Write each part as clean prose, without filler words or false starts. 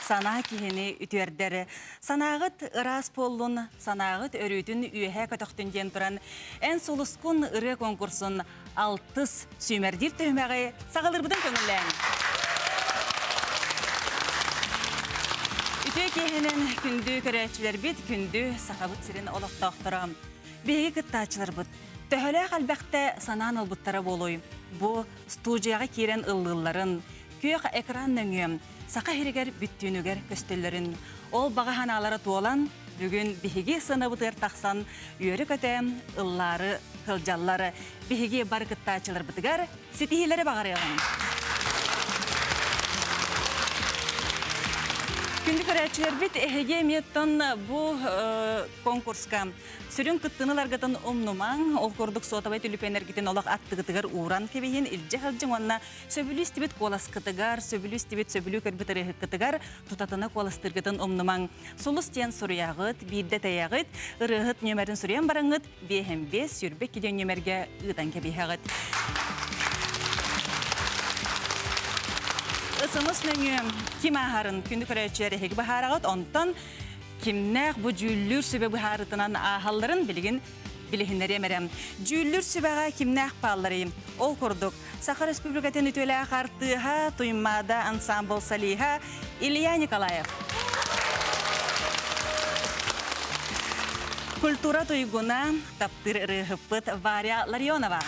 Санаа киһини үтүөрдэр. Санааҕыт ыраас буоллун, санааҕыт өрүүтүн үөһэ көтөхтүн диэн туран, Эн сулускун ырыа конкурсун алтыс сүүмэрдиир түһүмэҕи саҕалыырбытын көҥүллээҥ. Үтүө киэһэнэн күндү көрөөччүлэрбит, күндү Сахабыт сирин олохтоохторо. Биһиги кыттааччыларбыт төһөлөөх элбэхтэ санаан ылбыттара буолуой? Бу студияҕа киирэн ыллыылларын, күөх экран нөҥүө Саха сиригэр бүттүүнүгэр көстөллөрүн, ол баҕа санаалара туолан, бүгүн биһиги сыанабытыгар тахсан үөрэ-көтө ыллаары сылдьаллар. Биһиги бары кыттааччыларбытыгар ситиһиилэри баҕарыаҕыҥ. Күндү көрөөччүлэрбит, эһиги эмиэ бу конкурска Сүрүн кыттыыны ыларгытын умнумаҥ, ол курдук суотабай түлүпүөннэргитин олох аттыгытыгар ууран кэбиһин, илдьэ сылдьыҥ уонна сөбүлүү истибит куоласкытыгар, сөбүлүү истибит, сөбүлүү көрбүт ырыаһыккытыгар тутатына куоластыыргытын умнумаҥ. Сулус диэн суруйаҕыт, биирдэ тэйэҕит, ырыаһыт нүөмэрин суруйан бараҥҥыт, биэһэн биэс, 22 диэн нүөмэргэ ыытан кэбиһэҕит. СМС нөҥүө ким ааһарын күндү көрөөччүлэр эһиги быһаараҕыт, онтон Кимнээх бу дьүүллүүр сүбэ быһаарытынан ааһалларын билигин билиһиннэриэм эрэ. Дьүүллүүр сүбэҕэ кимнээх баалларый? Ол курдук, Саха Республикатын үтүөлээх артыыһа, Туймаада ансамбл солиһа Илья Николаев. Культура туйгуна, таптыыр ырыаһыппыт Варя Ларионова.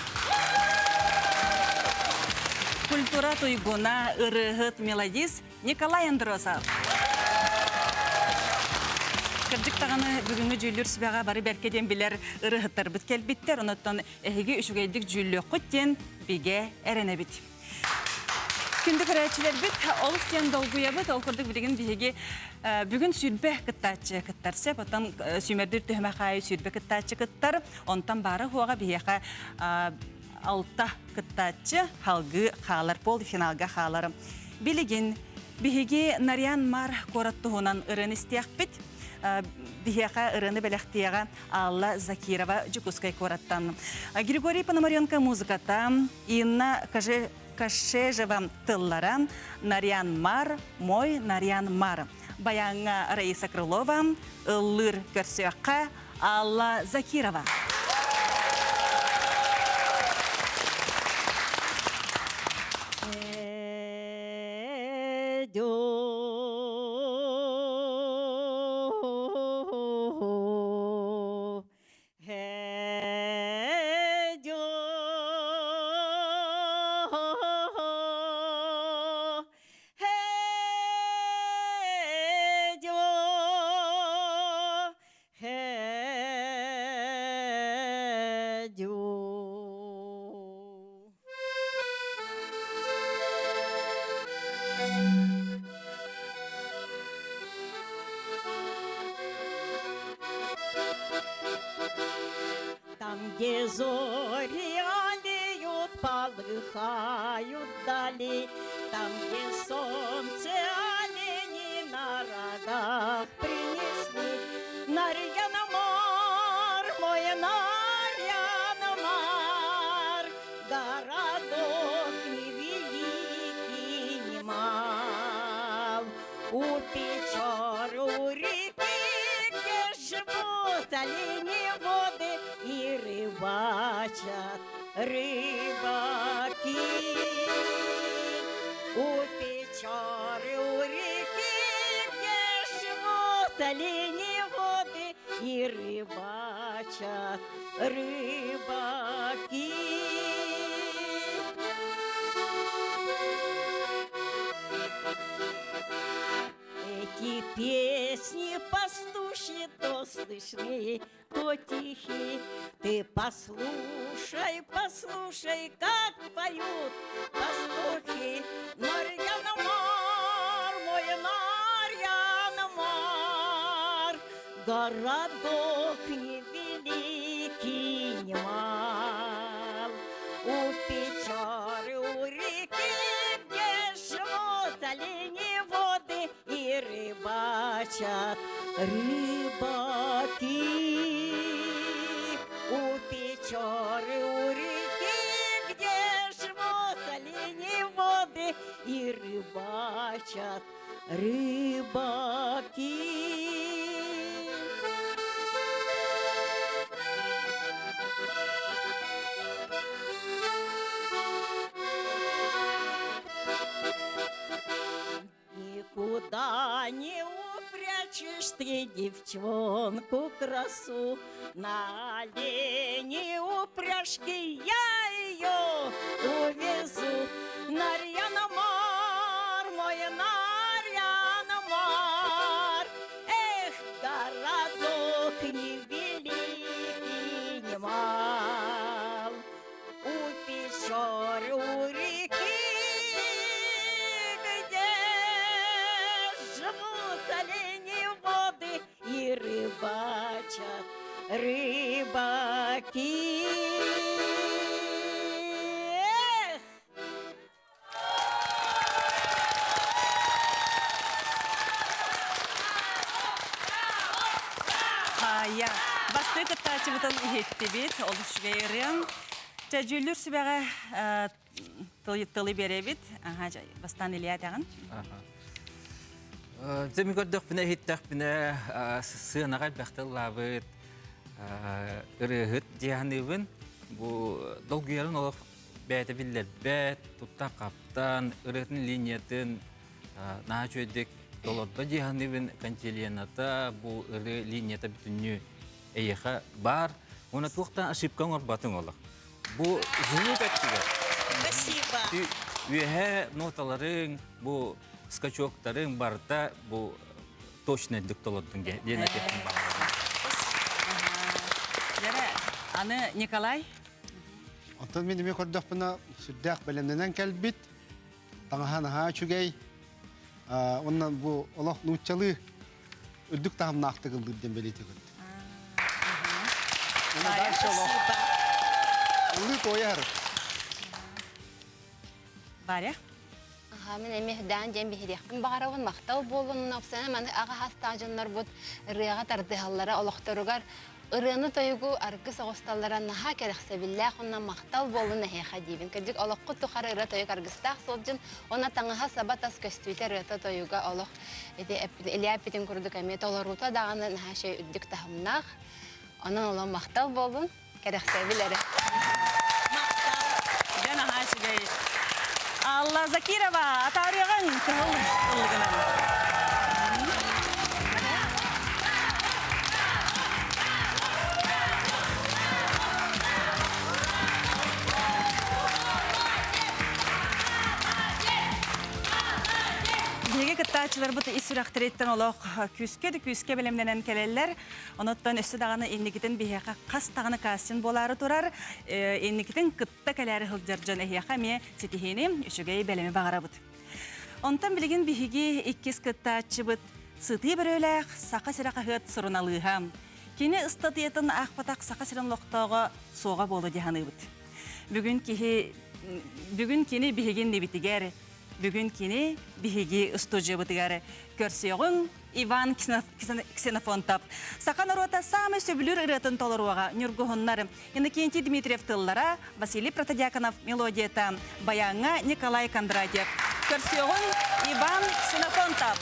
Культура туйгуна, ырыаһыт, мелодист Николай Андросов. Кырдьык даҕаны бүгүҥҥү дьүүллүүр сүбэҕэ бары бэркэ диэн билэр ырыаһыттарбыт кэлбиттэр. Онуттан эһиги үчүгэйдик дьүүллүөххүт диэн бигэ эрэнэбит. Күндү көрөөччүлэрбит, олус диэн долгуйабыт. Ол курдук билигин биһиги бүгүн сүүрбэ кыттааччы кыттар сөп. Оттон сүүмэрдүүр түһүмэх аайы сүүрбэ кыттааччы кыттар. Онтон баара хуоҕа биһиэхэ алта кыттааччы халгыы хаалар, полуфиналга хаалар. Билигин биһиги Нарьян Мар куорат туһунан ырыаны истиэхпит. Биһиэхэ ырыаны бэлэхтиэҕэ Алла Закирова Дьокуускай куораттан. Григорий Пономаренко музыката, Инна Кашежева тыллара, Нарьян Мар, Мой Нарьян Мар. Баяҥҥа Раиса Крылова, ыллыыр көрсүөххэ Алла Закирова. Там, где зори олеют, полыхают дали, Там, где солнце олени на рогах принесли. Нарьян-Мар, мой Нарьян-Мар, городок невеликий, не мал. У Печор, у реки, где живут олени воды и рыбачат рыбаки. У Печоры, у реки, где живут олени воды и рыбачат рыбаки. Эти песни пастушьи то слышны, то тихи. Ты послушай, послушай, как поют пастухи. Нарьян-Мар, мой Нарьян-Мар, городок невеликий, не мал. У Печоры, у реки, где живут олени воды и рыбачат рыбаки. У Печоры, у реки, где живут олени воды и рыбачат. рыбаки. Никуда не упрячешь ты девчонку красу, На оленей упряжке я ее увезу. Нарьяна-Мар, мой Нарьяна-Мар, Эх, городок невеликий, не мал. У Печоры, у реки, где живут олени воды и рыбачат рыбаки. Эх! Хайа, бастыы кыттааччыбытын иһиттибит, олус үчүгэй ырыаҥ. Чэ, дьүүллүүр сүбэҕэ тылы биэрэбит. Аха, бастаан Илья этэҕин. Дьэ, мин көрдөхпүнэ, иһиттэхпинэ, сыанаҕа элбэхтэ ыллаабыт ырыаһыт дии саныыбын. Бу долгуйарын олох бэйэтэ биллэрбэт, туттан-хаптан, ырыатын линиятын наһаа үчүгэйдик толордо дии саныыбын. Кантилената бу ырыа линията бүтүннүү эйиэхэ баар. Уонна туохтан ошибка оҥорботуҥ олох. Бу звук өттүгэр. Спасибо. Үөһэ ноталарыҥ, бу скачоктарыҥ барыта бу точно дик толордуҥ диэн этиэхпин баҕарабын. Дьэрэ, аны Николай? Оттон мин эмиэ көрдөхпүнэ сүрдээх бэлэмнэнэн кэлбит, таҥаһа наһаа үчүгэй. Уонна бу олох нууччалыы үрдүк таһымнаахтык ыллыыр диэн бэлиэтии көрдүм. Уонна дальше олох ыллыы туойа сырыт. Варя? Аха, мин эмиэ даан диэн биһириэхпин баҕарабын, махтал буоллун опсана маны аҕа хастаах дьоннорбут ырыаҕа тардыһаллара олохторугар ырыаны тойугу аргыс оҕусталлара наһаа кэрэхсэбиллээх уонна махтал буоллун эһиэхэ диибин. Кырдьык олоххут тухары ырыа тойук аргыстаах сылдьын уонна таҥаһа саба тас көстүүтэ ырыата тойуга олох ити Илья эппитин курдук эмиэ толоруута даҕаны наһаа шей үрдүк таһымнаах. Онон олох махтал буоллун. Кэрэхсэбил эрэ. Дьэ наһаа үчүгэй. Алла Закирова, атаарыаҕыҥ кыһыл ыллыгынан. Биһиги кыттааччыларбыт ис сүрэхтэриттэн олох күүскэ да күүскэ бэлэмнэнэн кэлэллэр. Онуттан өссө даҕаны инникитин биһиэхэ хас даҕаны кастинг буолаары турар, инникитин кытта кэлээри сылдьар дьон эһиэхэ эмиэ ситиһиини, үчүгэй бэлэми баҕарабыт. Онтон билигин биһиги иккис кыттааччыбыт сытыы бөрөлөөх Саха сирэ хаһыат суруналыыһа. Кини ыстатыйатын аахпатах Саха сирин олохтооҕо суоҕа буолуо дии саныыбыт. Бүгүн киһи бүгүн кини биһигин нибитигэр Бүгүн кини биһиги устудьуйабытыгар көрсүөҕүҥ Иван Ксенофонтов. Саха норуота саамай сөбүлүүр ырыатын толоруоҕа Ньургуһуннар Иннокентий Дмитриев тыллара, Василий Протодьяконов мелодията, баяҥҥа Николай Кондратьев. Көрсүөҕүҥ Иван Ксенофонтов.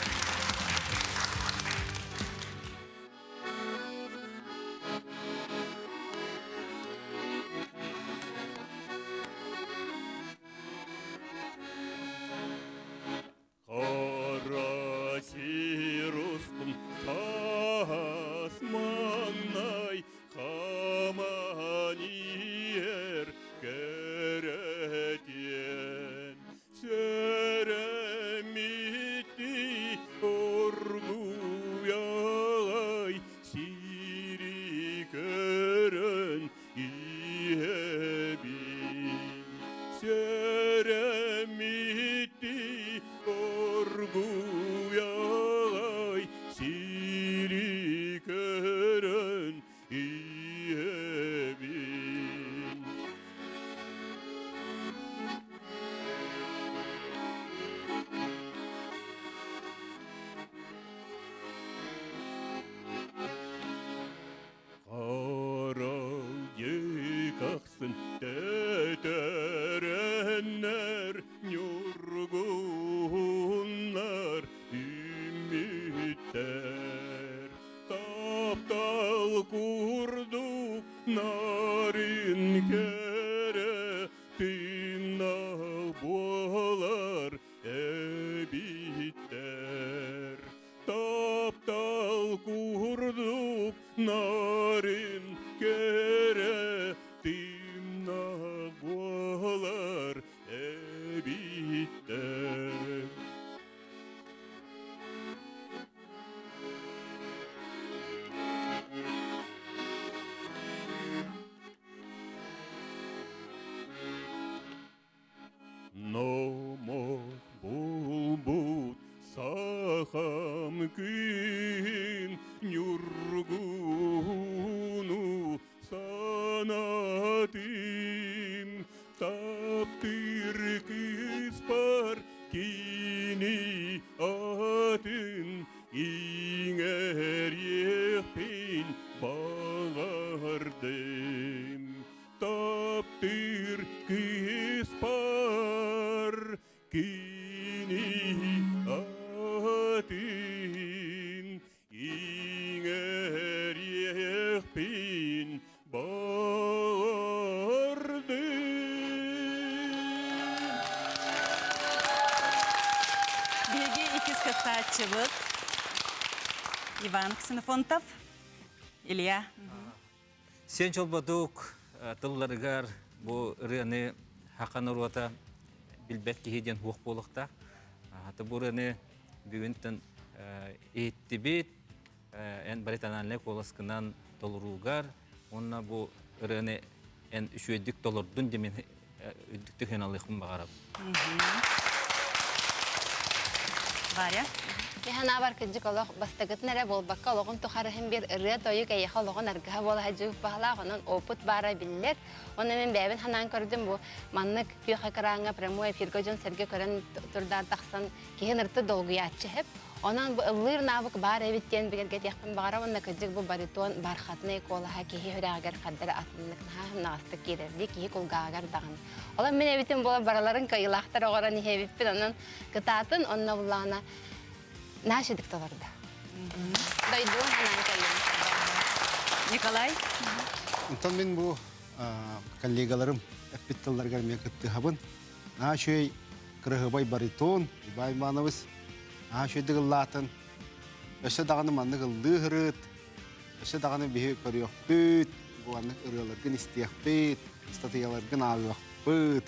Хара сир устун саас маҥнай хамаан иһэр кэрэтиэн сэрэммитти оргуйай сири көрөн иһэбин Сэрэммитти оргуйай сири көрөн иһэбин. Хара ахсын тэтэрэннэр ньургуһуннар. тыыннаах буолар эбиттэр. Таптал курдук нарын кэрэ тыыннаах буолар эбиттэр. Номох булбут сахам күн ньургуну санатым таптыыр кыыспар кини атын иҥэриэхпин баҕардым таптыыр кыыспар кини атын иҥэриэхпин баҕардым. Биһиги иккис кыттааччыбыт Иван Ксенофонтов, Илья. Сен Чолбодук тылларыгар бу ырыаны хака норуота билбэт киһи диэн хуох буолуохтаах. Бу ырыаны бүгүнтэн иһиттибит, эн баритональнай куоласкынан толоруугар уонна бу ырыаны эн үчүгэйдик толордун диэн үрдүктүк сыаналыахпын баҕарабын. Варя? Мин кырдьык олох бастакытын эрэ буолбакка олоҕун тухары иһин биир ырыа-тойук эйиэхэ олоҕун аргыһа буола сылдьыбыт баһылаах, онон опыт баара биллэр. Онно мин бэйэбин санаан көрдүм, бу маннык күөх экраҥҥа прямой эфиргэ дьон-сэргэ көрөн турдаан тахсан киһи ынырты долгуйааччы сөп. Онон бу ыллыыр навык баар эбит диэн бигэргэтиэхпин баҕарабын уонна кырдьык бу баритон бархатный куолаһа киһи сүрэҕигэр хардары атыннык наһаа сымнаҕастык киирэрдии киһи кулгааҕыгар даҕаны. Олор мин эбитим буола барыларын кыайыылаахтар оҕорон иһэбиппин онон кытаатын онно буллаҕына наһаа шедик толордо. Дойдуга санаан кэллим. Николай? Онтон мин бу коллегаларым эппит тылларыгар эмиэ кыттыһабын. Наһаа үчүгэй кыраһыабай баритон Иван Иванович наһаа үчүгэйдик ыллаатын. Өссө даҕаны маннык ыллыы сырыт, өссө даҕаны биһи көрүөхпүт, бу маннык ырыаларгын истиэхпит, ыстатыйаларгын ааҕыахпыт.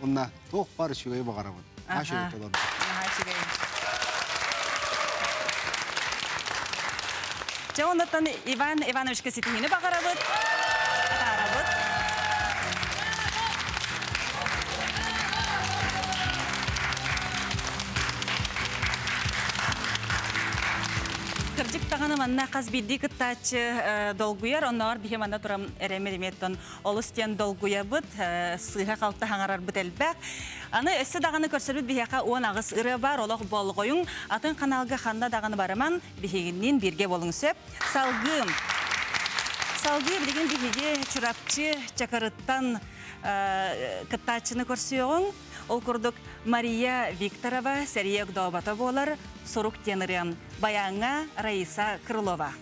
Уонна туох баар үчүгэйи баҕарабын. Наһаа үчүгэй толордум. Наһаа үчүгэй. Дьэ, оннуттан Иван Ивановичка ситиһиини баҕарабыт, атаарабыт. Кырдьык даҕаны манна хас биирдии кыттааччы долгуйар, оннооҕор биһи манна туран эрэммит олус диэн долгуйабыт, сыыһа-халты хаҥарарбыт элбэх. Аны өссө даҕаны көрсөрбүт биһиэхэ 18 ырыа бар, олох болҕойуҥ, атын ханаалга ханна даҕаны барыман, биһигинниин бииргэ буолуҥ сөп. Салгыы. Салгыы билигин биһиги Чурапчы Чакырыттан кыттааччыны көрсүөҕүҥ. Ол курдук Мария Викторова Сэрии Огдообото буолар Сурук диэн ырыам. Баяҥҥа Раиса Крылова.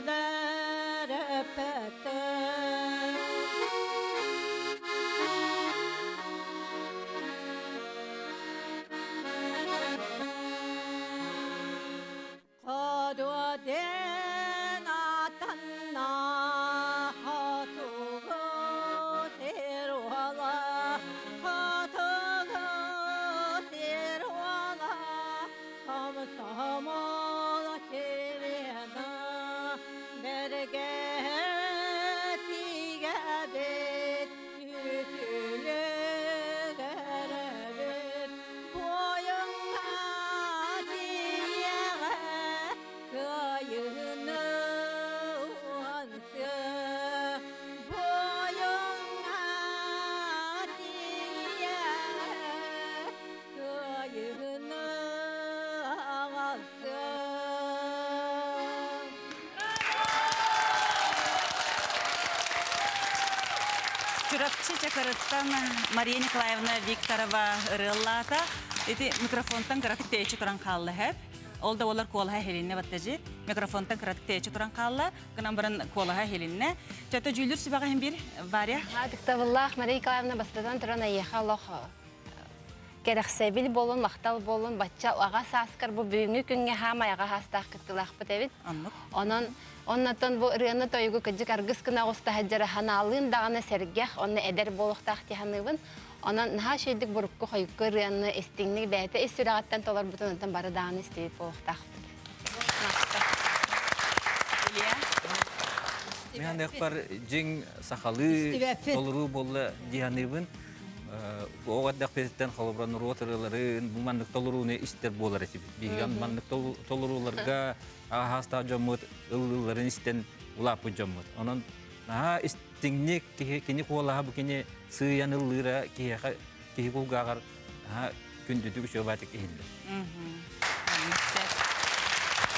Өбүгэлэр эппэттэр. Хоту диэн атанна хотугу сир уола, хотугу сир уола, комсомол чилиэнэ, бэргэһэтигэбит, үтүлүгэр эбит, буойуҥҥа тиийэҕэ кыайыыны уһансыы, буойуҥҥа тиийэҕэ кыайыыны аҕалсыы. Чурапчы Чакырыттан Мария Николаевна Викторова ырыаллаата. Ити микрофонтан кыратык тэйиччи туран хаалла хэп. Ол да олар куолаһа иһилиннэ баттажы. Микрофонтан кыратык тэйиччи туран хаалла. Гынан баран куолаһа иһилиннэ. Чата дьүүллүүр сүбэҕэ иһин биир Варя. Ытыктабыллаах Мария Николаевна бастатан туран эйиэхэ олох кэрэхсэбил буолун, махтал буолун, бачча аҕа сааскар бу бүгүҥҥү күҥҥэ хаамай аҕа саастаах кыттыылаахпыт эбит. Оннук. Онон оннотон бу ырыаны тойугу кыдьык аргыс гына оҕустаһа ханаалыын даҕаны сэргэх, онно эдэр буолуохтаах дии саныыбын. Онон наһаа үчүгэйдик бурукку хойукку ырыаны истиҥник бэйэтэ ис сүрэҕиттэн толорбутун онтон бары даҕаны истибит буолуохтаахпыт. Илья. Мен аныахпар дьиҥ сахалыы толоруу буолла дии саныыбын. Оҕо эрдэхпититтэн холобура норуот ырыаларын бу маннык толорууну истэр буолар этибит. Биһиги маннык толорууларга аһаастаах дьоммут ыллыылларын истэн улааппыт дьоммут. Онон наһаа истиҥник киһи кини куолаһа бу кини сыыйан ыллыыра киһиэхэ киһи кулгааҕар наһаа күндүтүк үчүгэйбаатык иһиллэр.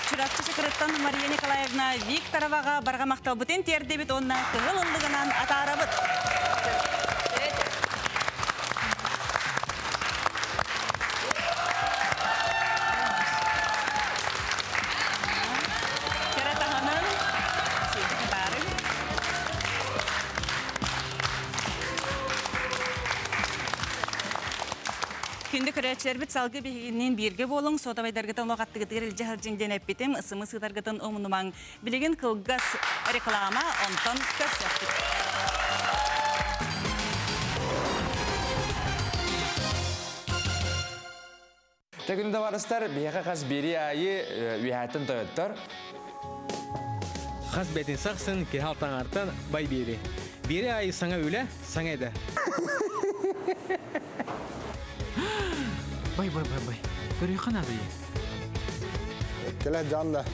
Чурапчы Чакырыттан Мария Николаевна Виктороваҕа барҕа махталбытын тиэрдэбит уонна кыһыл ыллыгынан атаарабыт. Кэрэ таһынан баарын. Күндү көрөөччүлэрбит салгыы биһигинниин бииргэ буолуҥ, суотабайдаргытын олох аттыгытыгар илдьэ сылдьыҥ диэн эппитим, ысымы сыытаргытын умнумаҥ. Билигин кылгас реклама, онтон көрсөхпүт. Тегүн табаарыстар, биһиэхэ хас биэри аайы үөһээттэн тойоттор. Хас бэтин сахсын киһи алтаҥартан бай биэри. Биэри аайы саҥа үлэ, саҥа идэ. Бай, бай, бай, бай. Көрүөххэ наада Кэлэ жанна.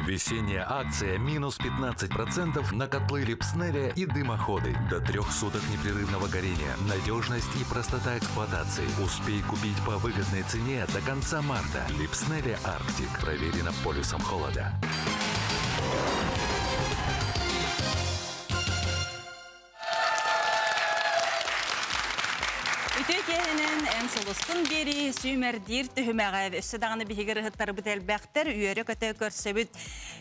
Весенняя акция минус 15% на котлы Липснеля и дымоходы. До трех суток непрерывного горения, надежность и простота эксплуатации. Успей купить по выгодной цене до конца марта. Липснеля Арктик. Проверено полюсом холода. Үтүө киэһэнэн эн сулускун биэрии сүүмэрдиир түһүмэҕэ өссө даҕаны биһиги ырыһыттарбыт элбэхтэр үөрэ-көтө көрсөбүт.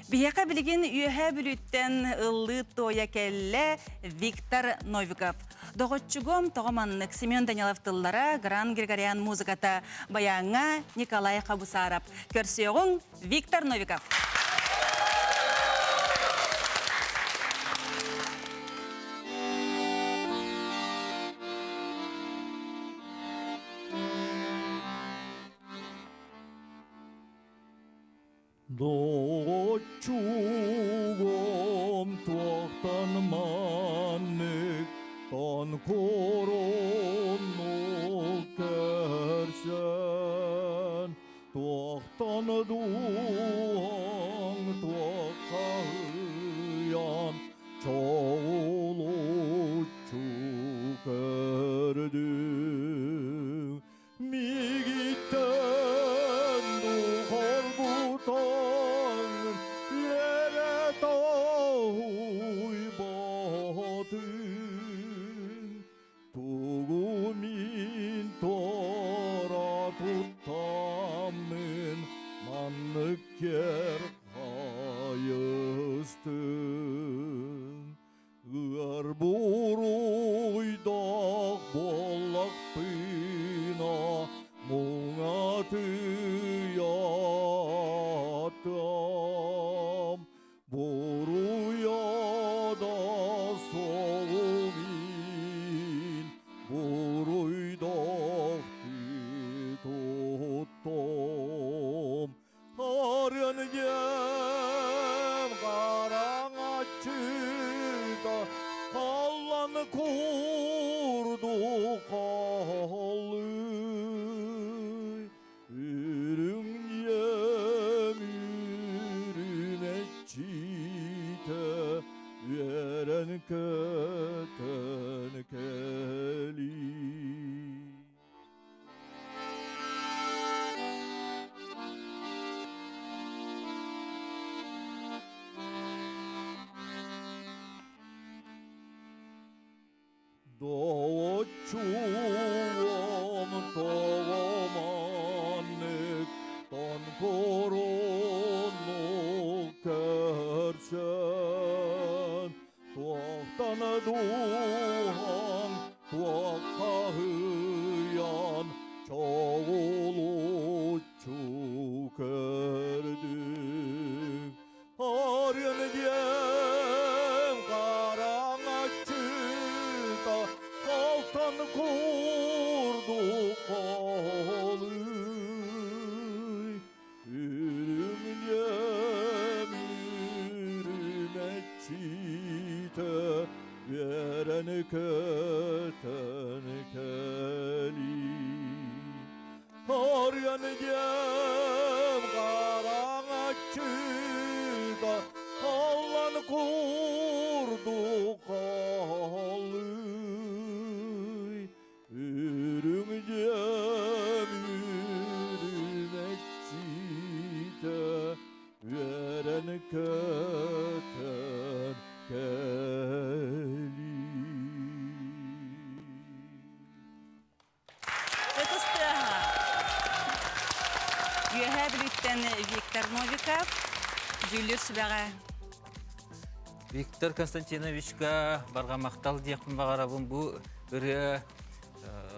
Биһиэхэ билигин Үөһээ Бүлүүттэн ыллыы туойа кэллэ Виктор Новиков. Доҕоччугум тоҕо маннык Семен Данилов тыллара, Гран Григорян музыката, баяҥҥа Николай Хабусаров. Көрсүөҕүҥ Виктор Новиков. Доҕоччугум туохтан маннык тон куруннук көрсөн Туохтан дууһаҥ туоххаһыйан чоҕулуччу көрдүҥ Миигиттэн духорбутаҥ үөрэ тоһуйбатыҥ Тугу мин туора туттаммын. Маннык кэр хайыстың Ыар буруйдаах буоллахпына муҥатыйатам Буруйа да суоҕум иһин буруйдаах туттум Арыан диэн хараҥаччыта халлан курдук хаалый. Үрүҥ дьиэм үрүмэччитэ үөрэн көтөн кэлий. Доочуом тоҕоманнык тонкоронну көрсөн Туохтан дууһаҥ туоххаһыйан чоҕулуччу көрдүҥ. Арыан диэн хараҥаччыта халтан курдук холуй. Үрүҥнэм үрүмэччитэ үөрэн көтөн кэлии. Арыан диэм хараҥаччыта халлан курдук халый. Үрүҥ дьиэм үрүмэччитэ үөрэн көтөн кэлии. Ытыс тыаһа. Үөһээ Бүлүүттэн Виктор Новиков, дьүүллүүр сүбэҕэ Виктор Константиновичка барҕа махтал диэхпин баҕарабын. Бу ырыа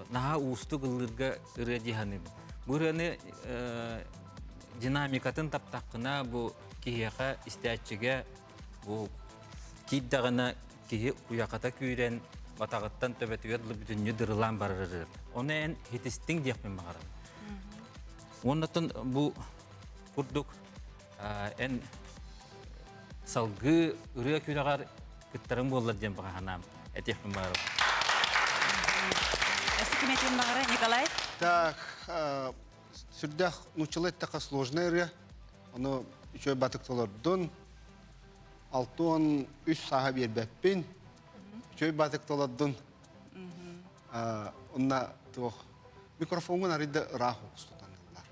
наһаа уустук ыллыырга ырыа дии саныыбын. Бу ырыаны динамикатын таптаххына, бу киһиэхэ, истээччигэ бу киирдэҕинэ киһи уйахата күүрэн, батаҕыттан төбөтүгэр дылы бүтүннүү дырылаан барар ырыа. Ону эн хитистиҥ диэхпин баҕарабын. Уоннаттан бу курдук эн салгыы ырыа күрэҕэр кыттарыҥ буоллар диэн баҕа санаам этиэхпин баҕарабын. Өссө ким этиэн баҕара, Николай? Так, сүрдээх нууччалыы эттэххэ сложная ырыа. Ону үчүгэй батык толордун. 63 сааһа биэрбэппин. Үчүгэй батык толордун. Онна туох микрофоҥҥун арыйда ыраах укустутан ыллар.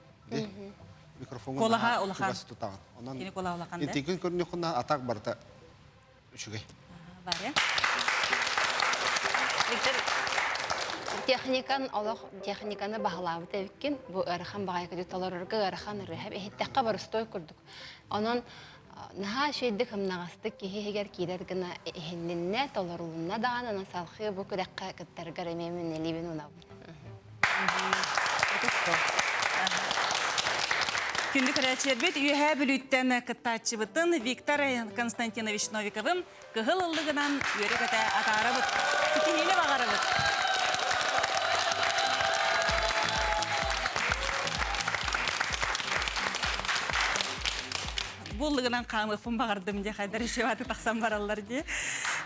Микрофоҥҥун Куолаһа улахан. чугас тутаҕын. Онон Кини куолаһа улахан да? интигин көрүнүөххүнэ атак барыта үчүгэй. Варя? Виктор, техникан олох техниканы баһылаабыт эбиккин. Бу ыарахан баҕайы көтү толорорго ыарахан ырыаһап иһиттэххэ боростуой курдук. Онон наһаа үчүгэйдик ымнаҕастык киһи иһигэр киирэр гына иһинниннэ, толорулунна даҕаны, онон салхыы бу күрэххэ кыттаргар эмиэ мин илиибин уунабын. Күндү көрөөччүлэрбит, Үөһээ Бүлүүттэн кыттааччыбытын Виктор Константинович Новиковым кыһыл ыллыгынан үөрэ-көтө атаарабыт. Ситиһиини баҕарабыт. Бу ыллыгынан хаамыахпын баҕардым дии хайдар ишеваты тахсан бараллар дии.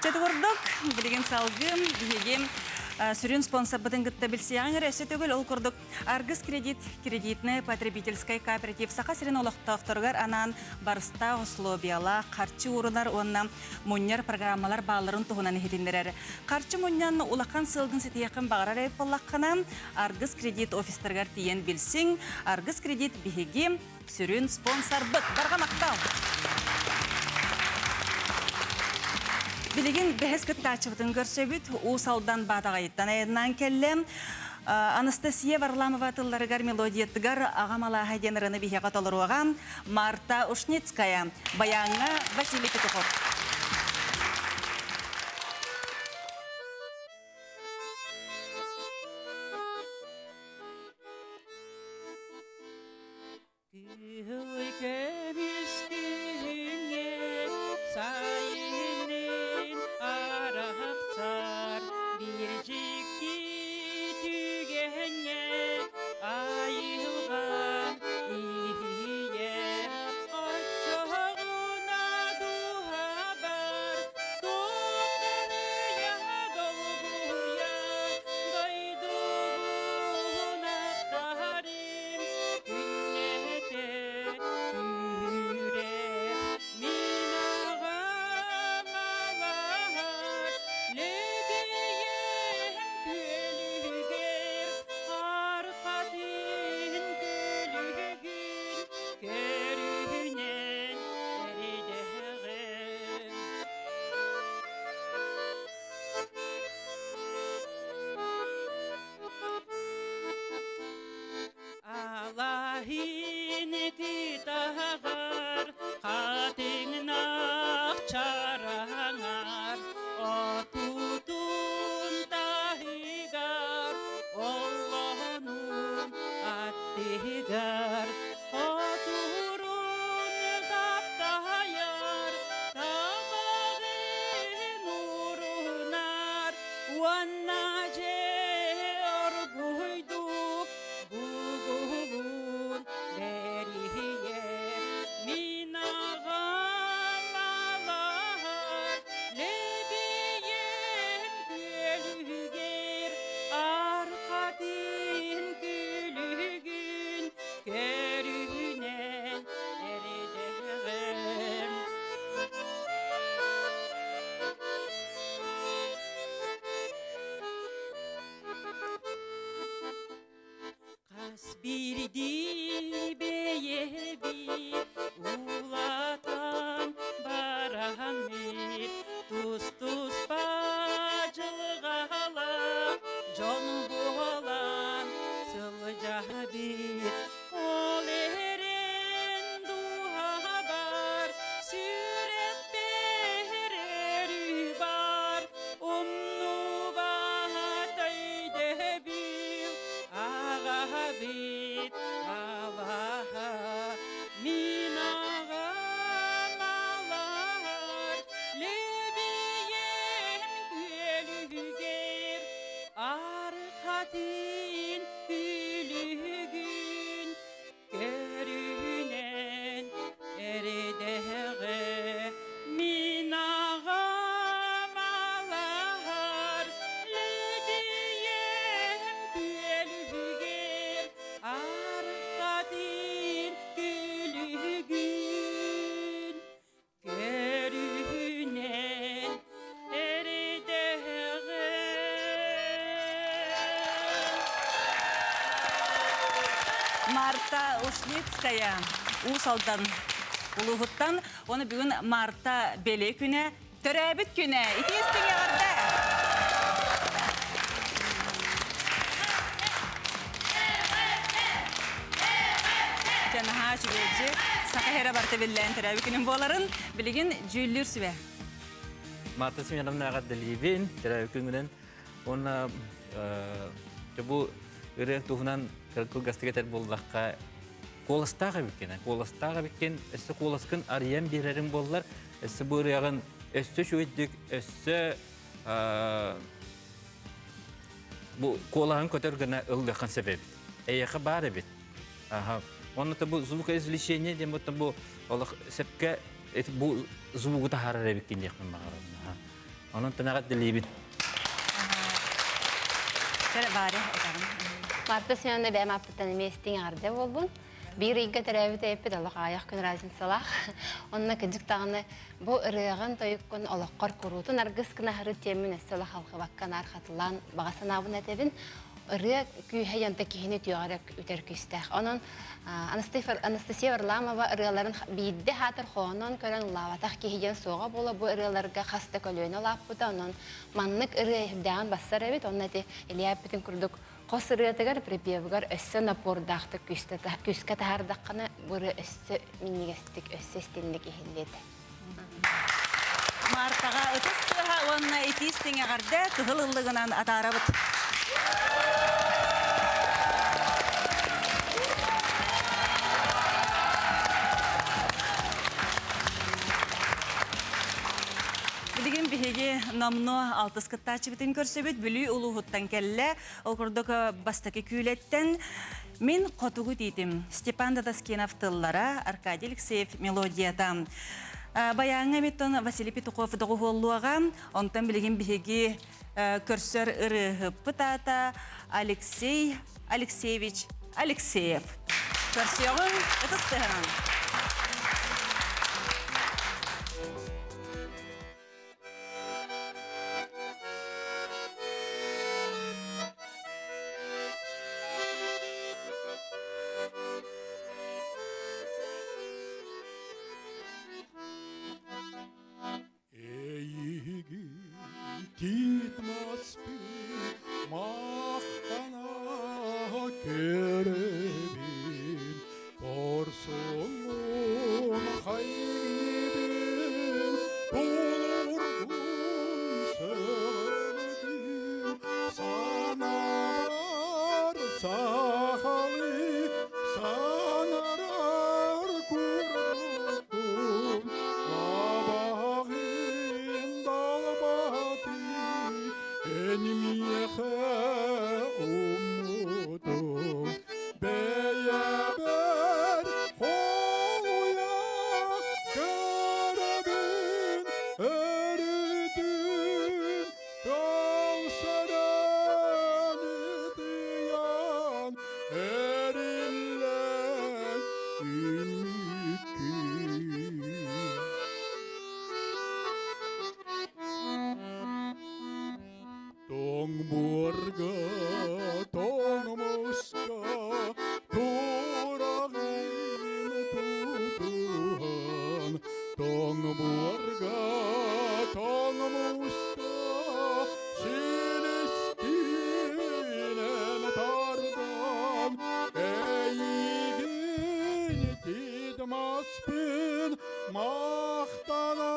Чэтигурдук, билигин салгым, биһиги сүрүн спонсорбытын кытта билсиэҕиҥ эрэ өссө төгүл ол курдук Аргыс кредит кредитная потребительскай кооператив Саха сирин олохтоохторугар анаан барыстаах условиялаах харчы уурунар уонна мунньар программалар баалларын туһунан иһитиннэрэр. Харчы мунньан улахан сыалгын ситиһиэххин баҕарар эбит буоллаххына, Аргыс кредит офистарыгар тиийэн билсиҥ. Аргыс кредит биһиги сүрүн спонсорбыт. Барҕа махтал! Билигин бэһис кыттааччыбытын көрсөбүт. Уус Алдан Баатаҕайыттан айаннаан кэллэ. Анастасия Варламова тылларыгар мелодиятыгар Аҕам алааһа диэн ырыаны биһиэхэ толоруоҕа Марта Ушницкая, баяҥҥа Василий Петухов. Кыһыл көмүс күһүҥҥэ сайынын арахсар биир дьикти түгэҥҥэ айылҕам иһийэр оччоҕуна дууһабар туохханыйа долгуйа дойдубун ахтарым Күннэтэ күүрэр мин аҕам алаһар Лэбийэм күөлүгэр арҕатын күлүгүн көрүнэн эридэҕим. Алаһын кытаҕар хатыҥнаах чараҥар отутун таһыгар оллоонун аттыгар хотурун таптайар табаҕын урунар уонна дьэ оргуйдук бугулун бэрийэр мин аҕам алаһар лэбийэн күөлүгэр арҕатын күлүгүн көрүнэн эрэдэҕим. Хас биирдии бэйэбит улаатан бараммыт тус-туспа дьылҕалаах дьон буолан сылдьабыт. Ол эрэн дууһабар сүрэхпэр өрүү бар умнубат өйдөбүл аҕабыт алаһа мин аҕам алаһар лэбийэн күөлүгэр архатын күлүгүн Көрүнэн эрэдэҕэ мин аҕам алаһар лэбийэм күөлүгэр арҕатын күлүгүн Көрүнэн эрэдэҕэ Марта Ушницкая Уус Алдан улууһуттан. Оны бүгүн Марта бэлиэ күнэ, төрөөбүт күнэ. Итии истиҥ эҕэрдэ! Дьэ, наһаа үчүгэйдик. Саха һэрэ барыта биллээн төрөөбүт күнүм буоларын билигин дьүүллүүр сүбэ. Марта Семеновна эҕэрдэлиибин төрөөбүт күҥүнэн уонна бу ырыа туһунан кылгастык этэр буоллахха куоластаах эбиккин куоластаах эбиккин өссө куоласкын арыйан биэрэрин буоллар өссө бу ырыаҕын өссө үчүгэйдик өссө бу куолаһын көтөр гына ыллыаххын сөп эбит. Эйиэхэ баар эбит. Аха. Онно бу звукоизвлечение диэн бу бу олох сөпкө бу звугу таһаарар эбиккин диэхпин баҕарабын. Онон тэнэҕэ дэлиибин. Баары этаҕын. Марта Семеновна бэйэм ааппыттан эмиэ истиҥ эҕэрдэ буолбун. Биир ыйга төрөөбүт эбиппит олох аҕыйах күн разницалаах. Онно кырдьык даҕаны бу ырыаҕын, тойуккун олоххор куруутун аргыс гына аһарыт диэммин өссө олох халҕыбакка наар хатылаан баҕа санаабын этэбин. Ырыа күүһэ янта киһини үтүөҕэр үтэр күүстээх. Онон Анастасия Варламова ырыаларын биирдэ хаатыр хоонон көрөн ыллаабатах киһи диэн суоҕа буола бу ырыаларга хас да көлүөнэ улааппыта. Онон маннык ырыа үрдээҕин бассар эбит. Онно ити Илья эппитин курдук. Хос ырыатыгар припевыгар өссө напордаахтык күүскэ таһаардаххына, бу ырыа өссө минньигэстик, өссө истинник иһиллиэ этэ. Мартаҕа ытыс тыаһа уонна итиис тиҥэҕэрдэ кыһыл ыллыгынан атаарабыт. Билигин биһиги номнуо алтыс кыттааччыбытын көрсөбүт. Бүлүү улууһуттан кэллэ. Ол курдук бастакы күүлэттэн Мин хотугу тиитим. Степан Дадаскинов тыллара, Аркадий Алексеев мелодията. Баяҥҥа эмиттон Василий Петухов доҕуһуоллуоҕа. Онтон билигин биһиги көрсөр ырыаһыппыт аата Алексей Алексеевич Алексеев. Көрсүөҕүҥ, ытыс тыаһынан. Эйигин тиит маспын махтана көрөбүн Хорсуннун хайгыыбын, тулуургун сөҕөбүн, санаабар сахалыы саҥарар курдукпун, абаҕын далбатыы эн миэхэ умнутуҥ. Бэйэбэр холуйа көрөбүн өрүтүн тыл сөрөн ытыйан эриллэн үмүккүн. Тоҥ буорга, тоҥ муска тураҕын тутуһан, тоҥ буорга, тоҥ муска силискинэн тардан, эйигин тидмаспын махтана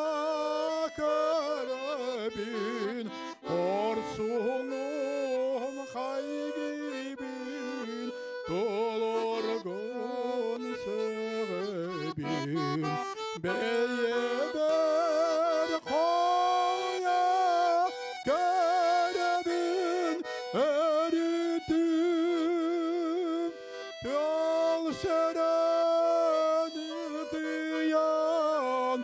көрөбүн, Хорсунум хайгыыбын, толоргун сөҕөбүн. Бэйэбэр хоруйа көрөбүн өрүтүм. Тыл сөрөн ытыйан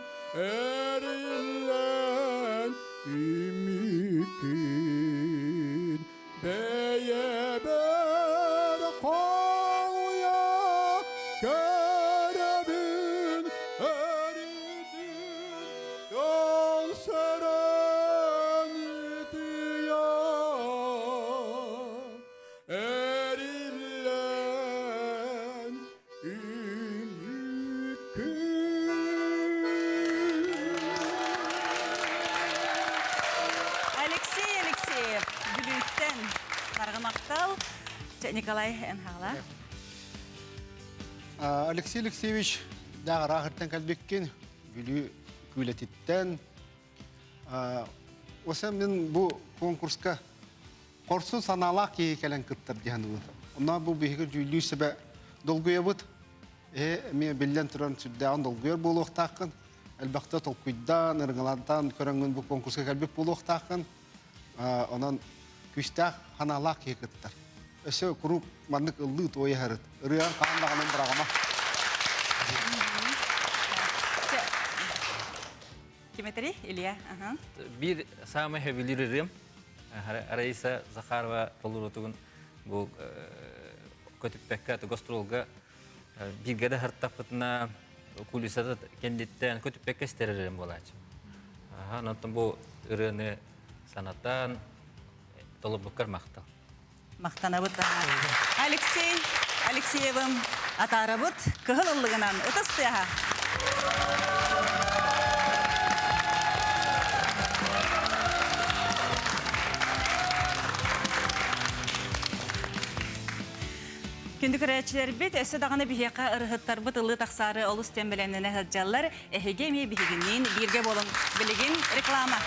эриллэн Үмүкүн бэйэбэр холуйа көрөбүн өрүтүн дьол сөрөн ытыйа эриллэн Алексей Алексеев, Бүлүүттэн барҕа махтал. Николай Энхала. Алексей Алексеевич, дааҕыраахыттан кэлбиккин, Бүлүү күүлэтиттэн. Оса мин бу конкурска Хорсун санаалаах киһи кэлэн кыттар дии саныыбын. Онно бу биһиги дьүүллүүр сүбэ долгуйабыт. Эһи эмиэ биллэн туран сүрдээҕин долгуйар буолуохтааххын. Элбэхтэ толкуйдаан, ырыҥалаан көрөҥҥүн бу конкурска кэлбит буолуохтааххын. Онон күүстээх санаалаах киһи кыттар. Өссө куруук маннык ыллыы туойа сырыт. Ырыаҕын хаһан даҕаны быраҕыма. Ким этэрий? Илья. Аха. Биир саамай сөбүлүүр ырыам Раиса Захарова толоруутугун бу көтүппэккэ гастролга бииргэ да хартаппытына кулисата кэнниттэн көтүппэккэ истэр ырыам буолааччы. Онтон бу ырыаны санатан толорбуккар махтал. Махтанабыт. Алексей Алексеевым атаарабыт кыһыл ыллыгынан ытыс тыаһа. Күндү көрөөччүлэрбит, өссө даҕаны биһиэхэ ырыһыттарбыт ылыы тахсаары олус диэн бэлэмнэнэ сылдьаллар. Эһиги эмиэ биһигинниин бииргэ буолуҥ. Билигин реклама.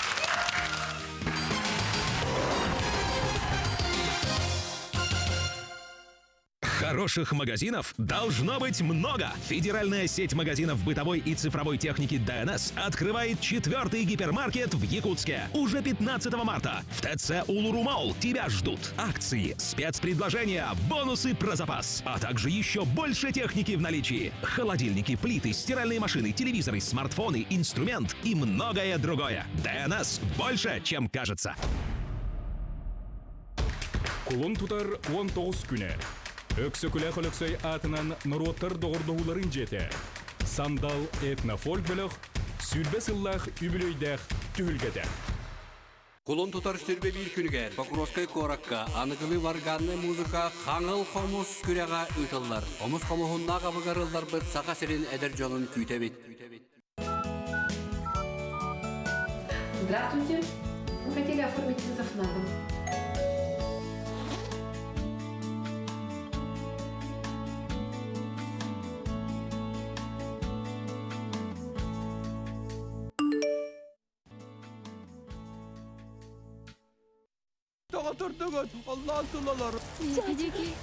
Хороших магазинов должно быть много. Федеральная сеть магазинов бытовой и цифровой техники ДНС открывает четвертый гипермаркет в Якутске. Уже 15 марта в ТЦ Улурумол тебя ждут. Акции, спецпредложения, бонусы про запас, а также еще больше техники в наличии. Холодильники, плиты, стиральные машины, телевизоры, смартфоны, инструмент и многое другое. ДНС больше, чем кажется. Кулун тутар 19 күнэ. Өксөкүлээх Өлөксөй аатынан норуоттар доҕордоһууларын дьиэтэ. Сандал этнофольк бөлөх сүүрбэ сыллаах үбүлүөйдээх түһүлгэтэ. Кулун тутар сүрбэ биир күнүгэр Покровскай куоракка аныгылыы варганнай музыка Хаҥыл хомус күрэҕэ ыытыллар. Хомус хомуһуннаах абыгар ылларбыт Саха сирин эдэр дьонун күүтэбит. Здравствуйте. Мы хотели оформить вызов на дом. Тоҕо турдугут? Оллоон тулалар. Дьэки,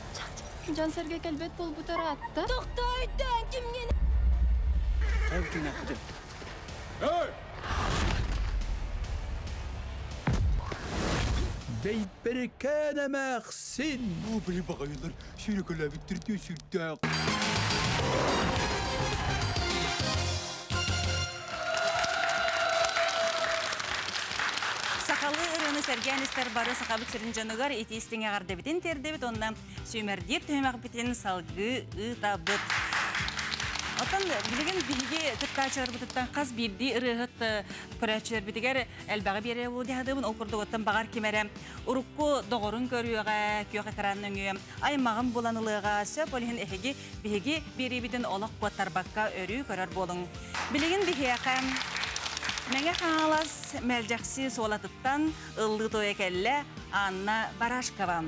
дьон-сэргэ кэлбэт буолбута ыраатта. Тохтоойдоон кимҥин? Эй! Бэйбэрикээн эмээхсин! Бу били баҕайылар сүүрэкэлээбиттэрдии сүрдээх. Сахалыы ырыаны сэргээн истэр бары сахабыт сирин дьонугар итии истиҥ эҕэрдэбитин тиэрдэбит уонна сүүмэрдиир түһүмэхпитин салгыы ыытабыт. Оттон билигин биһиги кыттааччыларбытыттан хас биирдии ырыаһыт көрөөччүлэрбитигэр элбэҕи биэрэ буолуо Ол курдук оттон баҕар ким эрэ урукку доҕорун көрүөҕэ, күөх экран нөҥүө аймаҕын булан ылыаҕа сөп. Ол иһин эһиги биһиги биэриибитин олох куоттарбакка өрүү көрөр буолуҥ. Билигин биһиэхэ Мэҥэ Хаҥалас Мэлдьэхси Суолатыттан ыллыы туойа кэллэ Анна Барашкова.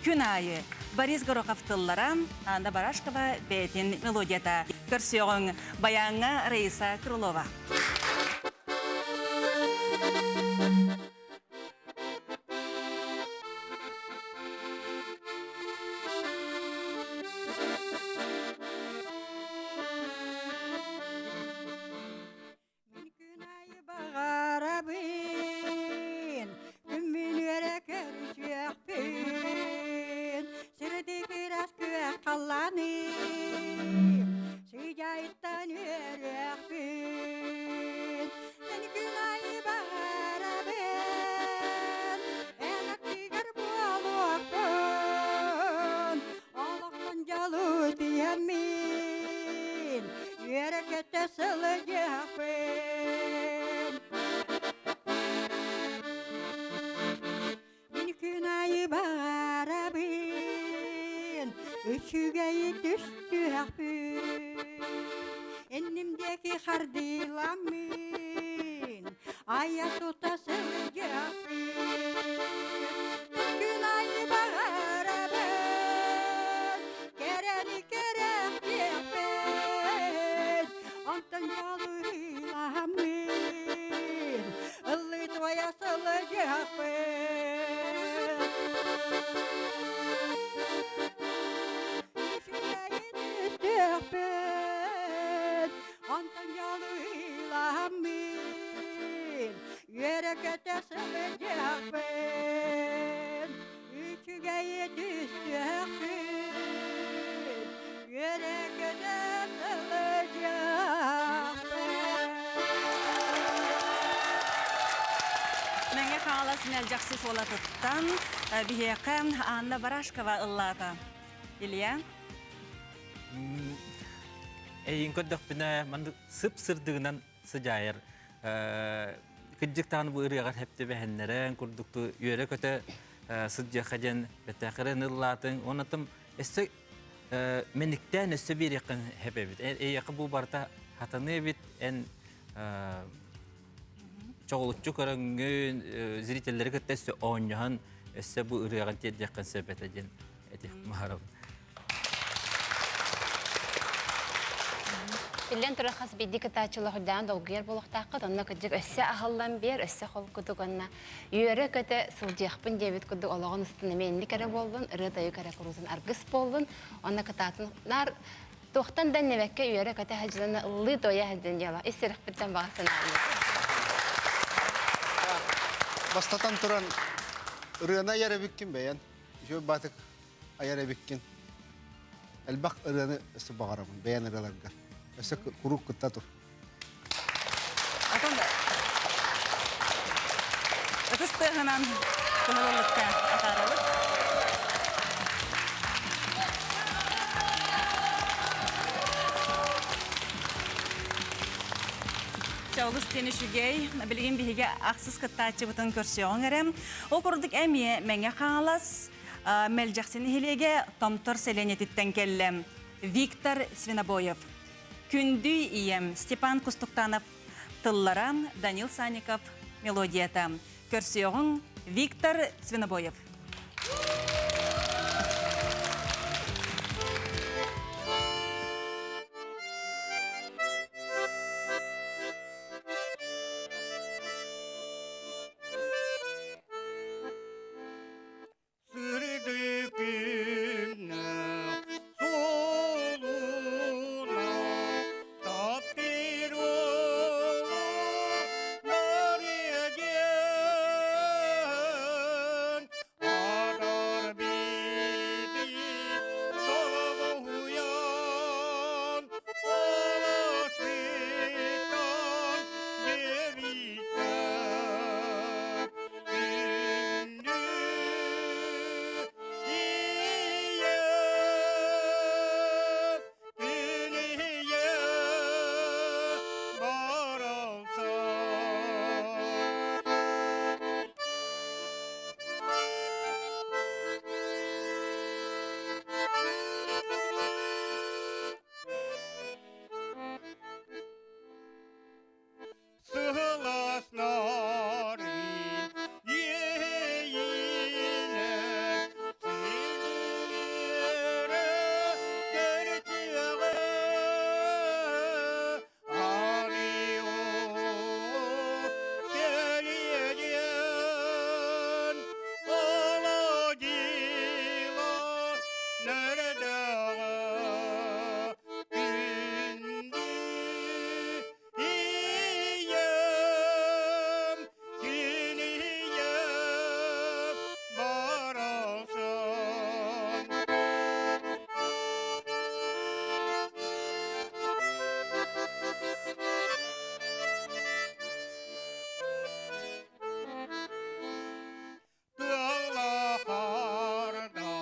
Күн аайы Борис Горохов тыллара, Анна Барашкова бэйэтин мелодията. Көрсүөҕүҥ баяҥҥа Раиса Крылова. Мин күн айы баҕарабын, күммүн үөрэ көрүсүөхпүн, сырдык ыраас күөх халлааным, сыдьаайыттан үөрүөхпүн. Мин күн айы баҕарабын, эн аттыгар буолуохпун, олохтон дьолу тиэммин, үөрэ-көтө сылдьыахпын. Мин күн аайы баарабын, үчүгэйи түстүөхпүн. Инним диэки хардыыламмын, айа тута сылдьыахпын. Мин күн аайы баарабын, кэрэни кэрэхтиэхпин. Онтон дьалыыламмын, ыллыы туойа сылдьыахпын. Үчүгэйин истиэхпин, онтон дьалыыламмын, үөрэ-көтө сылдьыахпын. Үчүгэйи түстүөхпүн, үөрэ-көтө сылдьыахпын. Мэҥэ Хаҥалас Мэлдьэхси Суолатыттан биһиэхэ Анна Барашкова ыллаата. Илья? Эйин көрдөхпүнэ, маннык сып-сырдыгынан сыдьаайар кырдьыктаан бу ырыаҕар хэптибэһэннэрэн курдукту үөрэ-көтө сылдьыахха диэн бэтээхирэн ыллаатыҥ. Онон өссө мэниктээн өссө биэриэххин хэп эбит. Эйиэхэ бу барыта хатаныы эбит. Эн чоҕулуччу көрөҥҥүн, зрителлэри кытта өссө оонньоһон, өссө бу ырыаҕын тиэрдиэххин сөп этэ диэн этих маарабын. Биллэн турар хас биирдии кытааччылар үрдээн долгуйар буолуохтааххыт, онно кырдьык өссө аһыллан биэр, өссө холкутук уонна үөрэ-көтө сылдьыахпын диэбит курдук олоҕун устун эмиэ инник эрэ буоллун, ырыа-тойук эрэ куруутун аргыс буоллун, уонна кытаатын наар туохтан да иннибэккэ үөрэ-көтө сылдьан ыллыы-туойа сылдьан дьыала ис сүрэхпиттэн баҕа санаабын. Бастатан туран ырыаны айар эбиккин бэйэн. Үчүгэй баатык айар эбиккин. Элбэх ырыаны өссө баҕарабын бэйэн ырыаларгар. Өссө куруук кытта тур. Атын ытыс тыаһынан кыһылылыкка атаарабыт. Чаулус диэн үчүгэй. Билигин биһиги ахсыс кыттааччыбытын көрсүөҕүҥ эрэ. Ол курдук эмиэ Мэҥэ Хаҥалас Мэлдьэхси нэһилиэгэ Томтор сэлиэнньэтиттэн кэллэ. Виктор Свинобоев. Күндү ийэм Степан Кустуктанов тыллара, Данил Санников мелодията. Көрсүөҕүҥ Виктор Свинобоев. Сырдык суолуна таптыыр уолу Мария диэн Адар бити солобуйан Олосытан диэбитэ Сыласнарын иэйиинэ синирэ кэрчиэҕэ Анио кэлиэдиэн Аладила нэрдэҕэ күндү Ийэм, кинийэм барахсан. Тыаллахарда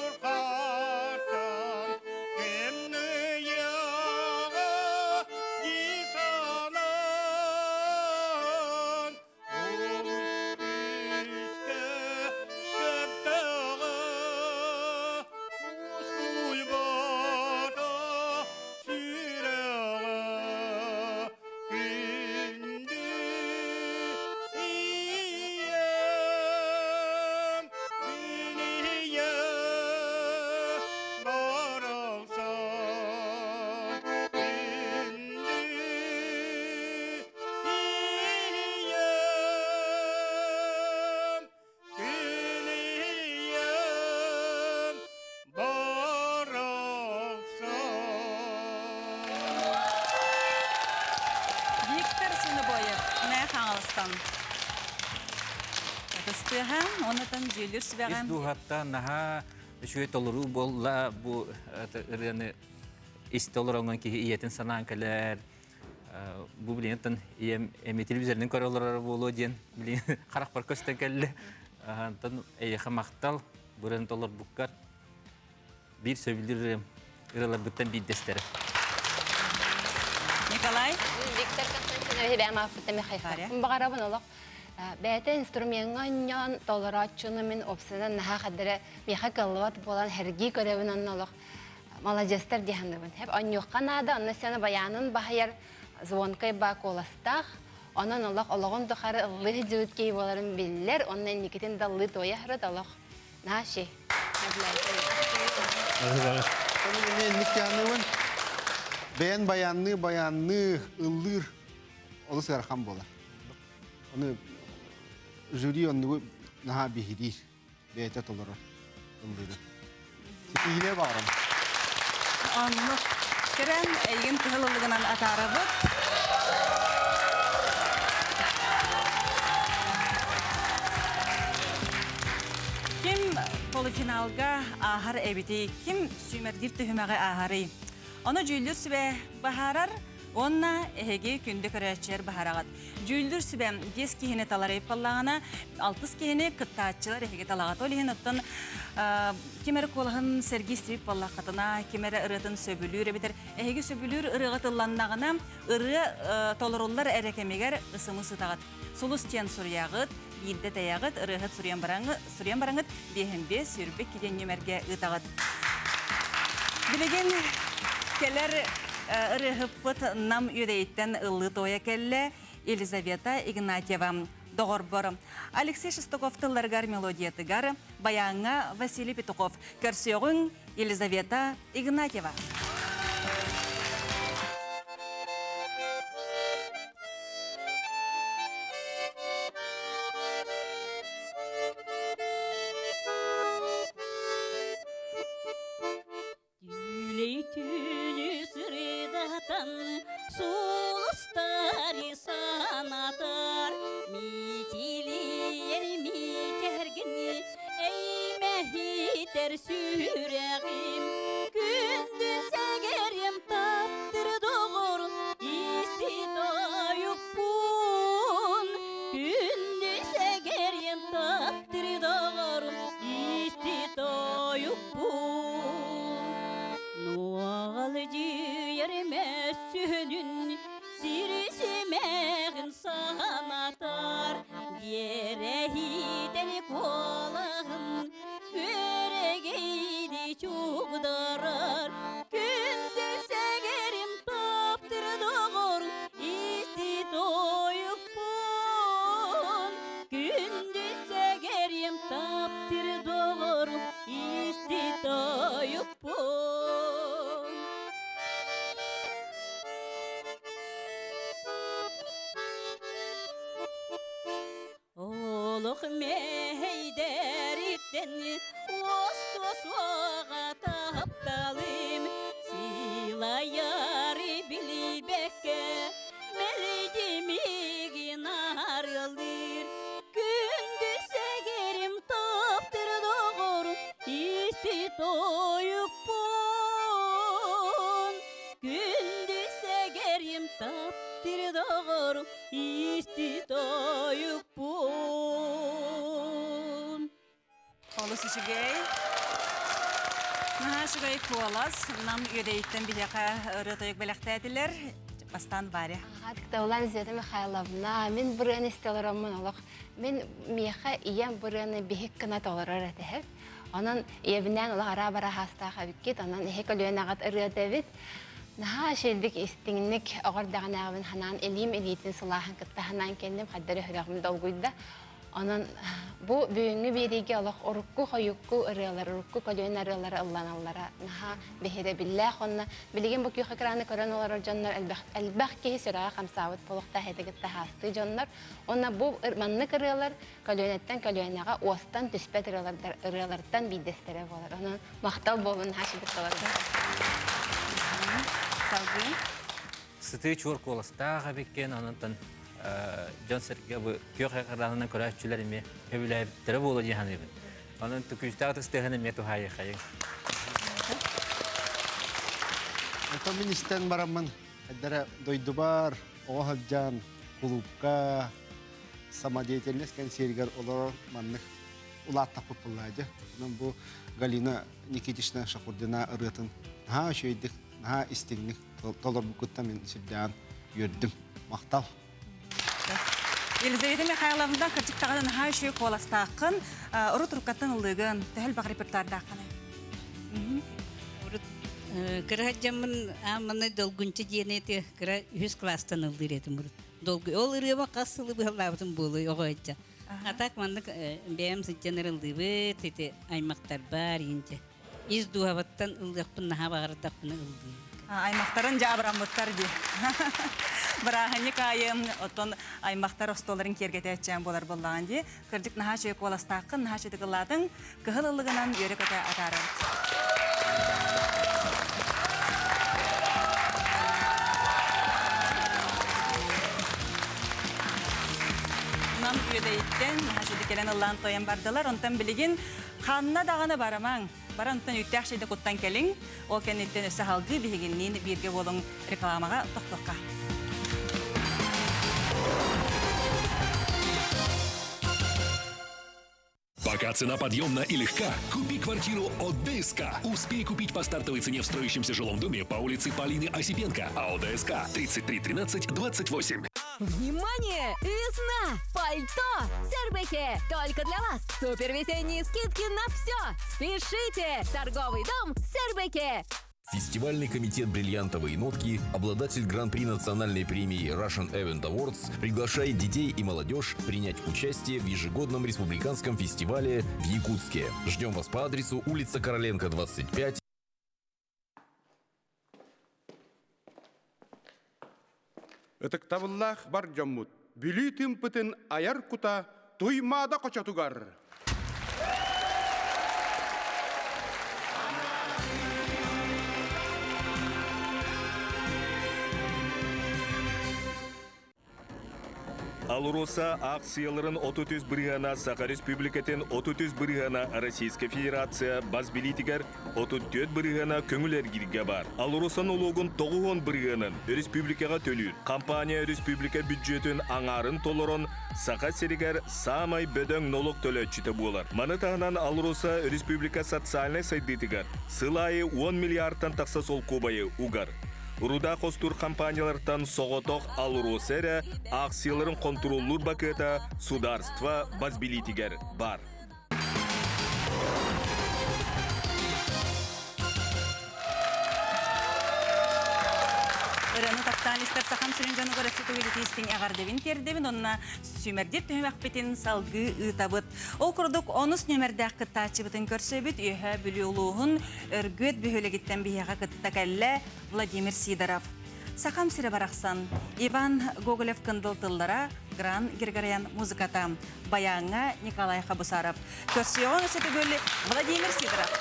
мурхаттан кемныйаҕа дисанан улус түстэ көптөҕө ускуйбата сүрэҕэ Күндү ийэм, күн ийэ барахсан. Күндү ийэм, күн ийэм Виктор Свинобоев, Мэ Хаҥаластан. Ытыстыаһа, онутан дьүүлүр сүбэҕэ. Ис дууһаттан наһаа үчүгэй толоруу буолла бу ырыаны истэ олороҥҥун киһи ийэтин санаан кэлэр. Бу билигин ийэм эми телевизорынан көрө олорор буолуо диэн билигин харахпар көстөн кэллэ. Онтон эйиэхэ махтал бу ырыаны толорбуккар биир сөбүлүүр ырыаларбыттан биирдэстэрэ. Николай? Виктор Константинович бэйэм ааппыттан Михаил баҕарабын олох бэйэтэ инструмеҥҥа онньоон толорооччуну мин опсынан наһаа хаддара миэхэ кыллыбат буолан сэргии көрөбүн онно олох маладьыастар дии саныыбын. Хеп онньуохха наада, онно сена баянын баһыйар звонкай ба куоластаах, онон олох олоҕун тухары ыллыы сылдьыбыт киһи буоларын биллэр, онно инникитин да ыллыы туойа сырыт олох Наши. Инник Бэйэн баянныы баянныы ыллыыр олус ыарахан буолар. Ону жюри оннугу наһаа биһириир, бэйэтэ толорор ыллыырын. Ситиһиилээ баҕарам. Оннук. Кэрэн эйигин кыһыл ыллыгынан атаарабыт. Ким полуфиналга ааһар эбитий? Ким сүүмэрдиир түһүмэҕи ааһарый? Ону дьүүллүүр сүбэ баһаарар уонна эһиги күндү көрөөччүлэр баһараҕыт. Дьүүллүүр сүбэ биэс киһини талар эйпаллаҕына, алтыс киһини кыттааччылар эһиги талаҕыт. Ол иһин оттон ким эрэ куолаһын сэргии истибит буоллаххытына, ким эрэ ырыатын сөбүлүүр эбэтэр эһиги сөбүлүүр ырыаҕа тылланнаҕына, ырыа толоруллар эрэ кэмигэр ысымы сытаҕыт. Сулус диэн суруйаҕыт, биирдэ тэйэҕит, ырыаһыт суруйан суруйан бараҥыт, биэһин биэс, сүүрбэ диэн нүмергэ ыытаҕыт. Билигин кэлэр ырыаһыппыт Нам үөдэйиттэн ыллыы туойа кэллэ Елизавета Игнатьева доҕорбор. Алексей Шестаков тылларыгар мелодиятыгар баяҥҥа Василий Петухов. Көрсүөҕүҥ Елизавета Игнатьева. Түүлэй түүнү сырдатан сулустары санатар Мичилийэр мичээргин эймэһитэр сүрэҕим Күндү сэгэрим таптыр доҕорун исти тойукпун Күндү сэгэрим таптыр доҕорун исти тойукпун Нуоҕал дьиэр мөссүөнүн сир симэҕин санатар Дьиэрэһитэн куолаһын күөрэгэйди чугдарар Күндү сэгэрим таптыр доҕор исти тойукпун Күндү сэгэрим таптыр доҕор исти тойукпун Олох мэһэйдэриттэн уостуо суоҕа тапталым сыылайары билбэккэ мэлдьимигин арыаллыыр күндү сэгэрим таптыр доҕорум исти тойукпун күндү сэгэрим таптыр доҕорум исти тойукпун Олус үчүгэй. Наһаа үчүгэй куолас. Нам үөдэйиттэн биһиэхэ ырыа тойук бэлэхтээтилэр. Бастаан Варя. Тыктабылан Елизавета Михайловна, мин бырыан истэ олороммун олох. Мин миэхэ ийэм бырыаны биһик гына толорор этэ. Онон ийэбинээн олох араа-бара хаастаах эбиккит, онон эһи көлүөнэҕит ырыата эбит. Наһаа үчүгэйдик истиҥник оҕо эрдэҕинээҕибин санаан илиим илиитин сылааһын кытта санаан кэллим, хайдах эрэ сүрэҕим долгуйда. Онон бу бүгүҥҥү биэриигэ олох урукку хойукку ырыалар, урукку көлүөнэ ырыалара ылланаллара наһаа биһирэбиллээх уонна билигин бу күөх экраны көрөн олорор дьоннор элбэх, элбэх киһи сүрэҕэ хамсаабыт буолуохтаах этэ кытта хаастыы дьоннор. Уонна бу маннык ырыалар көлүөнэттэн көлүөнэҕэ уостан түспэт ырыалартан биирдэстэрэ буолар. Онон махтал буолун наһаа үчүгэй толордо. Салгыы. Сытыы чуор куоластаах эбиккин, онон дьон-сэргэ бу күөх экранынан көрөөччүлэр эмиэ сөбүлээбиттэрэ буолуо дии саныыбын. Онон күүстээх ытыс эмиэ туһаайыахайыҥ. Оттон мин истэн бараммын, эдэрэ дойдубар оҕо сылдьан кулуупка самодеятельность кэнсиэригэр олорор маннык улааттахпыт буоллаа Онон бу Галина Никитична Шахурдина ырыатын наһаа үчүгэйдик, наһаа истиҥник толорбуккуттан мин сүрдээҕин үөрдүм. Махтал. Елизавета Михайловна кырдьык даҕаны наһаа үчүгэй куоластааххын, урут уруккаттан ыллыыгын, төһө элбэх репертуардааххыный? Урут кыра сылдьаммын аамманай долгунча диэн эти кыра үһүс класстан ыллыыр этим урут. Долгуй ол ырыаба хас сылы быһалаабытым буолуой оҕо ычча. А так маннык бэйэм сылдьан ырыллыыбыт ити аймахтарбар иинчэ. Ис дууһабыттан ыллыахпын наһаа баҕардахпына ыллыыбын. Аймақтарын жабыраммыттар ди. Бырааһынньык аайы оттон аймақтар остуолларын киэргэтээччээн буолар буоллаҕын дии. Кырдьык наһаа үчүгэй куоластааххын, наһаа үчүгэй ыллаатыҥ. Кыһыл ыллыгынан үөрэ-көтө атаарабыт. Нам үөдэйиттэн наһаа үчүгэй кэлэн ыллаан тойон бардылар. Онтон билигин ханна даҕаны барамаҥ. Баран онтон үүттээх чэйдэ куттан кэлиҥ. Ол кэнниттэн өссө салгыы биһигинниин бииргэ буолуҥ рекламаҕа тохтуохха. Пока цена подъемна и легка, купи квартиру от ДСК. Успей купить по стартовой цене в строящемся жилом доме по улице Полины Осипенко. А ОДСК 33 13 28. Внимание! Весна! Пальто! Сербехе! Только для вас! Супер весенние скидки на все! Спешите! Торговый дом Сербеке! Фестивальный комитет «Бриллиантовые нотки», обладатель Гран-при национальной премии Russian Event Awards, приглашает детей и молодежь принять участие в ежегодном республиканском фестивале в Якутске. Ждем вас по адресу улица Короленко, 25, Ытыктабыллаах бар дьоммут, Бүлүү тыымпытын айар кута Туймаада хочотугар! АЛРОСА аахсыйаларын 33 бырыһыана Саха Республикатын 33 бырыһыана Российскай Федерация бас билиитигэр 34 бырыһыана көҥүл эргииргэ баар. АЛРОСА нолуогун 90 бырыһыанын республикаҕа төлүүр. Компания республика бүддьүөтүн аҥаарын толорон Саха сиригэр саамай бөдөҥ нолуок төлөөччүтэ буолар. Маны таһынан АЛРОСА республика социальнай сайдыытыгар сыл аайы 10 миллиардтан тахса солкуобайы угар. Руда хостуур компаниялартан соҕотох АЛРОСА эрэ аахсыйаларын хонтуруоллуур бакыата сударство бас билиитигэр баар. Ырыаны таптаан истэр сахам сирин дьонугар өссө төгүл истиҥ эҕэрдэбин тиэрдэбин уонна сүүмэрдиир түһүмэхпитин салгыы ыытабыт. Ол курдук онус нүөмэрдээх кыттааччыбытын көрсөбүт Үөһээ Бүлүү улууһун Өргүөт бөһүөлэгиттэн биһиэхэ кытта кэллэ Владимир Сидоров. Сахам сирэ барахсан Иван Гоголев кындыл тыллара, Гран Григорян музыката, баяҥҥа Николай Хабусаров. Көрсүөҕүҥ өссө төгүл Владимир Сидоров.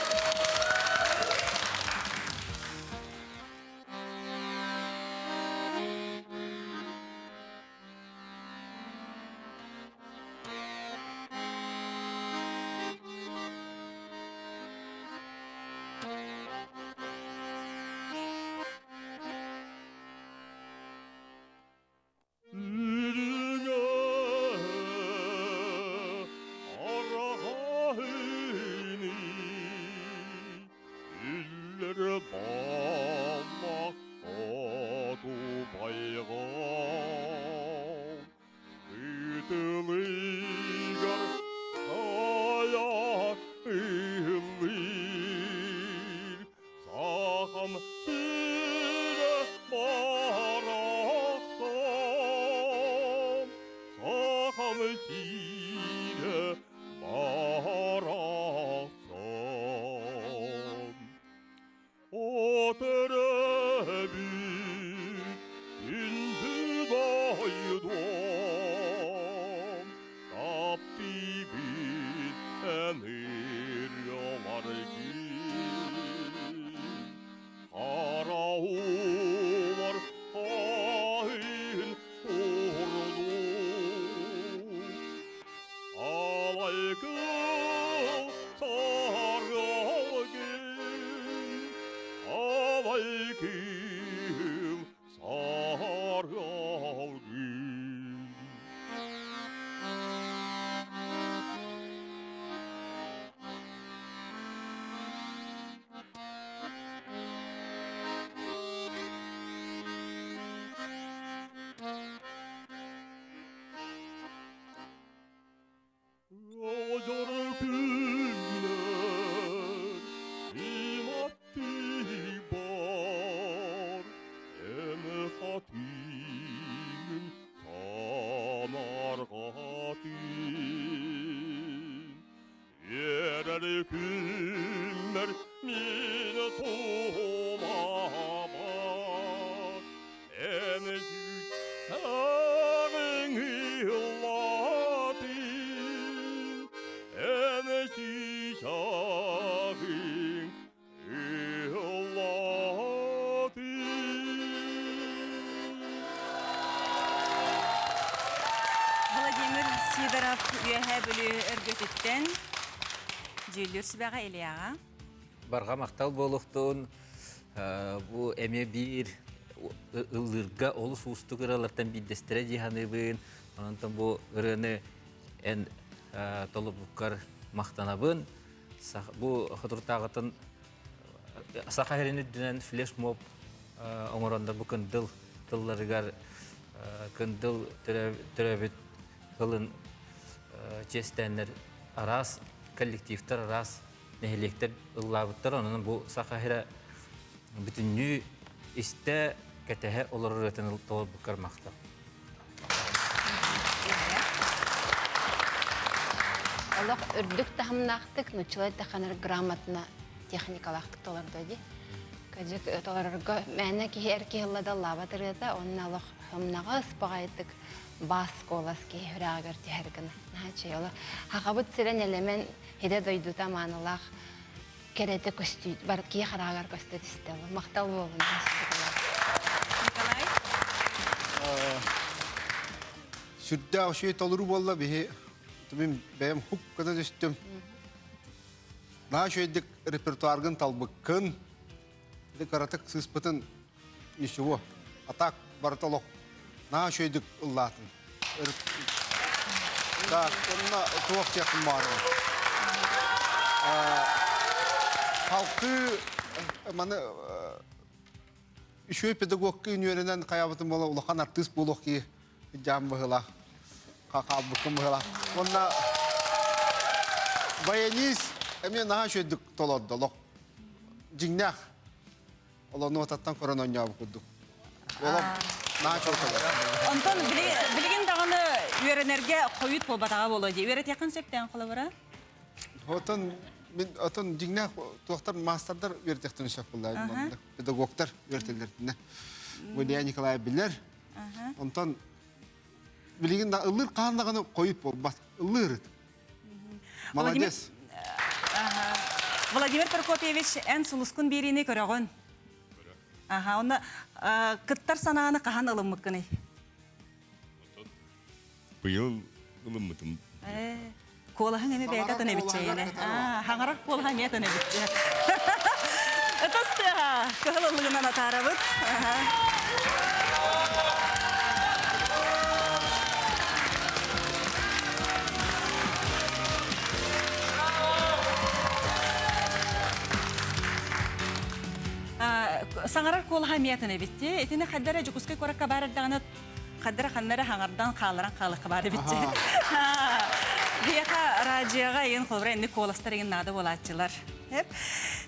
Үллэр баллах хоту байҕал Кытылыгар тайах ыһыллыыр Сахам сирэ барахсан Сахам сирэ барахсан О төрөбүт күндү дойдум, таптыыбын эн ырыаларгын. Хара уулар хаһыын курдук, Алайгыл сарыалгын, алайгыл сарыалгын. Озор күннэр иматтыы бар, эн хатыҥын санарҕатын. Үөрэр күннэр мин тулабар. Сидоров Үөһээ Бүлүү Өргөтүттэн дьүүллүүр сүбэҕэ Ильяҕа. Барҕа махтал буолуохтун. Бу эмиэ биир ыллыырга олус уустук ырыалартан биирдэстэрэ дии саныыбын. Онон бу ырыаны эн толорбуккар махтанабын. Бу хотуртааҕытын Саха сирин үрдүнэн флешмоб оҥороннор бу кындыл тылларыгар кындыл төрөөбүт тылын чиэстээннэр араас коллективтар, араас нэһилиэктэр ыллаабыттар. Онон бу Саха сирэ бүтүннүү истэ, кэтэһэ олорор ырыатын толорбуккар махтал. Олох үрдүк таһымнаахтык, нуччалай таханар грамотно техникалаахтык толордо дии. Кадьык толорорго мээнэ киһи эр киһи ылла да ыллаабат ырыата, онно олох ымнаҕас баҕайытык бас куолас киһи сүрэҕигэр түһэр гына. Наһаа үчүгэй. Олох хахабыт сирэ нэлэмэн хидэ дойдута маанылаах кэрэтэ көстүү бар киһи хараҕар көстө түстэ. Махтал буолун. Николай? Сүрдээх үчүгэй толору буолла биһи мин бэйэм хук гына түстүм. Наһаа үчүгэйдик репертуаргын талбыккын. Ити кыратык сыыспытын ничего. А так барыта олох наһаа үчүгэйдик ыллаатын. Так, онно туох диэхпин баҕарабын. Халкы маны үчүгэй педагогка үөрэнэн хайаабытым буола улахан артыыс буолуох киһи дьаам быһыылаах хаалбыккын быһыылаах. Уонна баянист эмиэ наһаа үчүгэйдик толордо олох дьиҥнээх Олор нуотаттан көрөн оонньообут курдук. Олох наһаа чуолкай. Онтон билигин даҕаны үөрэнэргэ хойут буолбатаҕа буолуо дии. Үөрэтиэххин сөптөөн холобура? Отон мин отон дьиҥнээх туохтар маастардар үөрэтиэхтэрин сөп буолла. Педагогтар үөрэтэллэртинэ. Илья Николаев билэр. Онтон билигин да ыллыыр хаан даҕаны хойут буолбат. Ыллыыр. Молодец. Владимир Прокопьевич, эн сулускун биэриини көрөҕүн. Аха, онно кыттар санааны хаһан ылыммыккыный? Быйыл ылыммытым. Куолаһыҥ эми бэйэтэ атын эбитчэйинэ. Хаҥарар куолаһа эмиэ атын эбитчэ. Ытыс тыаһа, кыһыл ыллыгынан атаарабыт. Саҥарар куолаһа эмиэ атын эбит дии. Итини хайда эрэ Дьокуускай куоракка баар эрдэҕинэ хайда ханна эрэ хаҥардан хааларан хаалыахха баар эбит дии. Биһиэхэ радиоҕа иин холобура инник куоластар иҥин наада буолааччылар.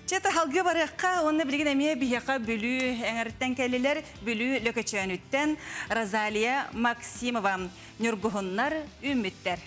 Чэ, халгыы барыахха уонна билигин эмиэ биһиэхэ Бүлүү эҥэриттэн кэллилэр. Бүлүү Лөкөчөөнүттэн Розалия Максимова Ньургуһуннар үүммүттэр.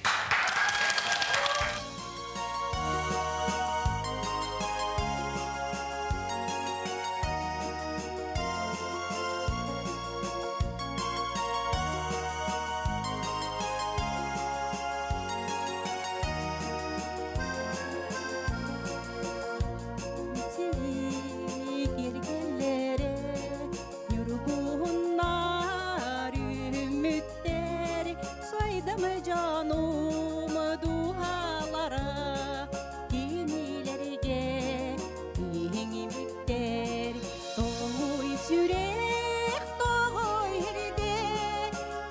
Ньургуһуннар үүммүттэр, сайдам дьонум дууһалара кинилэргэ иҥмиттэр. Тоҕуй сүрэх, тоҕой эрдэ,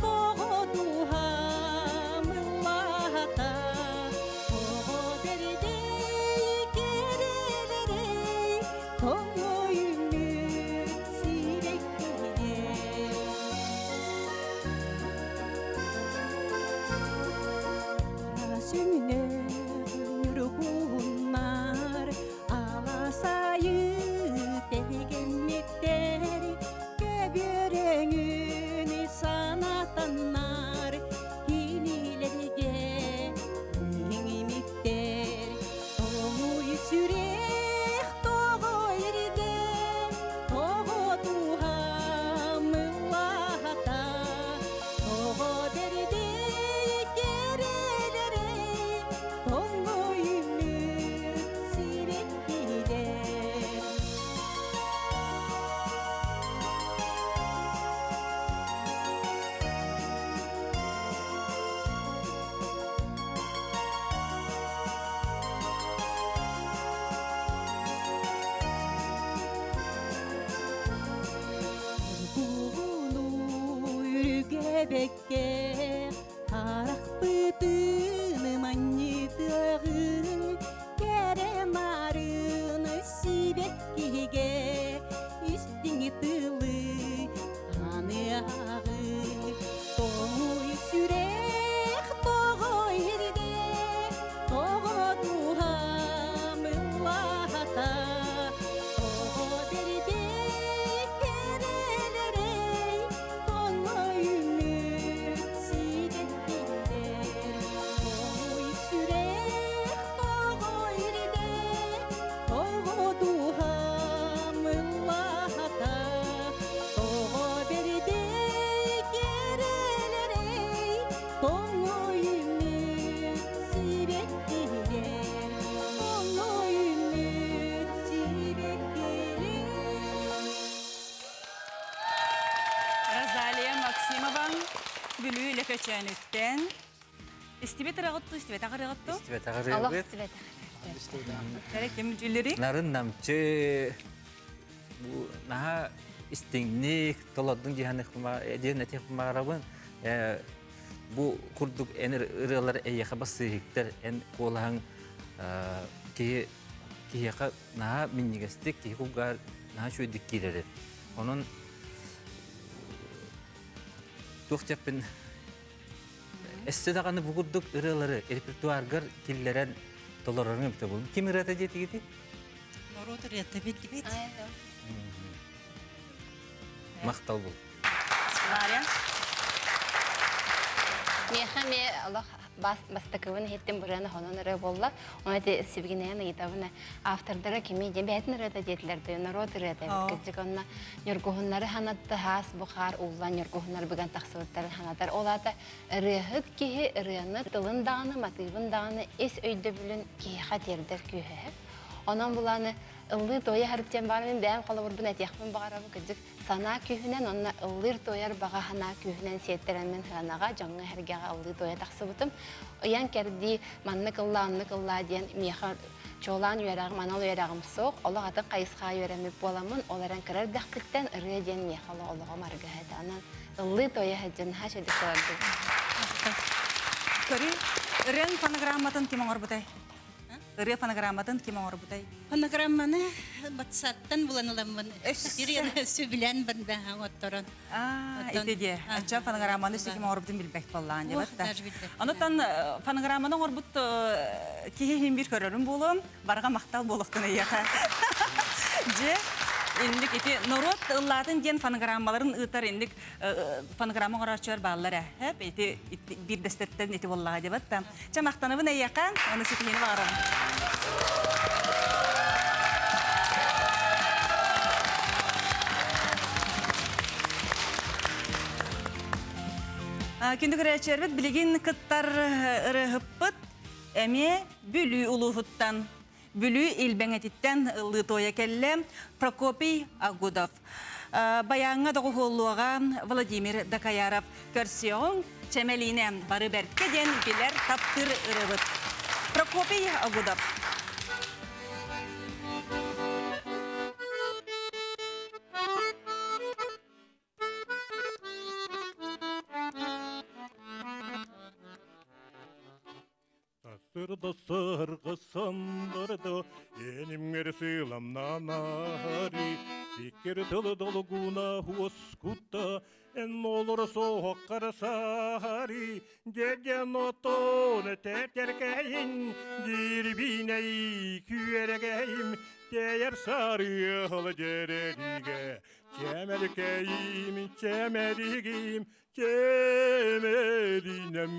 тоҕо дууһам ыллаата, тоҕо бэрдэй кэрэлэрэй, тоҥой үүммүт сирэйгинэ. Сүҥнэх ньургуһуннар аласайы тэлгэммиттэр, көбүөрөҥүн санатаннар, кинилэргэ иҥимиттэр. Тоҥуй сүрэх тоҕо эрдэ, тоҕо дууһам ыллаата, тоҕо бэрдэй кэрэлэрэй, тоҥуй үүммүт сибэккилэр. Түспэккэ харахпытын манньытыаҕын кэрэ марын сибэккигэ истиҥ тылы аныаҕын тоҥуй сүрэх тоҕой ирдэ тоҕо дууһам ыллаата тоҕо бэрдэ кэрэлэрэй тоҥой үмүт сибэккилэр тоҥуй сүрэх тоҕой ирдэ тоҕо дууһам ыллаата тоҕо бэрдэ кэрэлэрэй тоҥой үмүт сибэккилэр тоҥой үмүт сибэккилэр Розалия Максимова Бүлүү Лөкөчөөнүттэн Истибит ырыаҕыттуу, истибэтэх ырыаҕыттуу? Истибэтэх ырыабыт. Эрэ ким дьүллүрүй? Нарын намчы бу наһаа истиҥник толордуҥ диэн этиэх баҕарабын. Бу курдук эн ырыалар эйиэхэ бассыыһыктар, эн куолаһыҥ киһи киһиэхэ наһаа минньигэстик, киһи кулгаар наһаа үчүгэйдик киирэр. Онон туох диэппин Өссө даҕаны бу курдук ырыалары репертуаргар киллэрэн толороруҥ эбитэ буолуо. Ким ырыата диэтигити? Норуот ырыата биллибит. Махтал бул. Варя. Миэхэ эмиэ олох бастакыбын иһиттим бырыаны хонон ырыа буолла. Оны эти сибигинэйэн ыйытабын автордара кими диэн бэйэтин ырыата диэтилэр да норуот ырыата эбит кырдьык онно ньургуһуннары ханатта хаас бухаар ууллан ньургуһуннар быган тахсыбыттарын ханатар ол аата ырыаһыт киһи ырыаны тылын даҕаны матыыбын даҕаны ис өйдөбүлүн киһиэхэ тиэрдэр күүһэ онон булааны ыллыы туойа һарыттыан баҕар мин бэйэм холобурбун этиэхпин баҕарабын кырдьык санаа күүһүнэн уонна ыллыыр-туойар баҕа санаа күүһүнэн сиэттэрэммин сыанаҕа, дьоҥҥо-сэргэҕэ ыллыы-туойа тахсыбытым. Ыйан-кэрдии маннык ыллаа, оннук ыллаа диэн миэхэ чуолаан үөрэҕим, анал үөрэҕим суох. Олох атын хайысхаҕа үөрэммит буоламмын, ол эрэн кыра эрдэхпиттэн ырыа диэн миэхэ олох олоҕум аргыһа этэ. Онон ыллыы-туойа сылдьан наһаа үчүгэйдик толордум. Көрү, ырыаҥ фонограмматын ким оҥорбутай? Ырыа фонограмматын ким оҥорбутай? Фонограмманы батсааттан булан ыламмын. Сөбүлээн барда оҥотторон. Ити диэ. Ачча фонограмманы өссө ким оҥорбутун билбэт буоллаҕын диэбэт да. Онуттан фонограмманы оҥорбут киһи иһин биир көрөрүм буолуом. Барҕа махтал буолуохтун эйиэхэ. Дьэ, инник ити норуот ыллаатын диэн фонограммаларын ыытар инник фонограмма оҥорооччулар бааллар ээ. Ити биирдэстэттэн ити буоллаҕа диэбэт да. Чэ, махтанабын эйиэхэ, уонна ситиһиини баҕарабын. Күндү көрөөччүлэрбит билигин кыттар ырыһыппыт эмиэ Бүлүү улууһуттан Бүлүү Илбэҥэтиттэн ыллыы туойа кэллэ Прокопий Агудов. Баяҥҥа доҕуһуоллуоҕа Владимир Дакаяров. Көрсүөҕүҥ, Чэмэлиинэ бары бэркэ диэн билэр таптыыр ырыбыт. Прокопий Агудов. Сырда сыргы сандырды, энимгер сыламнанари, Сиккер тылы долгуна хуоскутта, эн олор соһоккар сари, деден отон тетеркейин, дирбиней күөрегейим, теер сарыыл дерериге, чемелкейим, чемеригим, Чэмэлинэм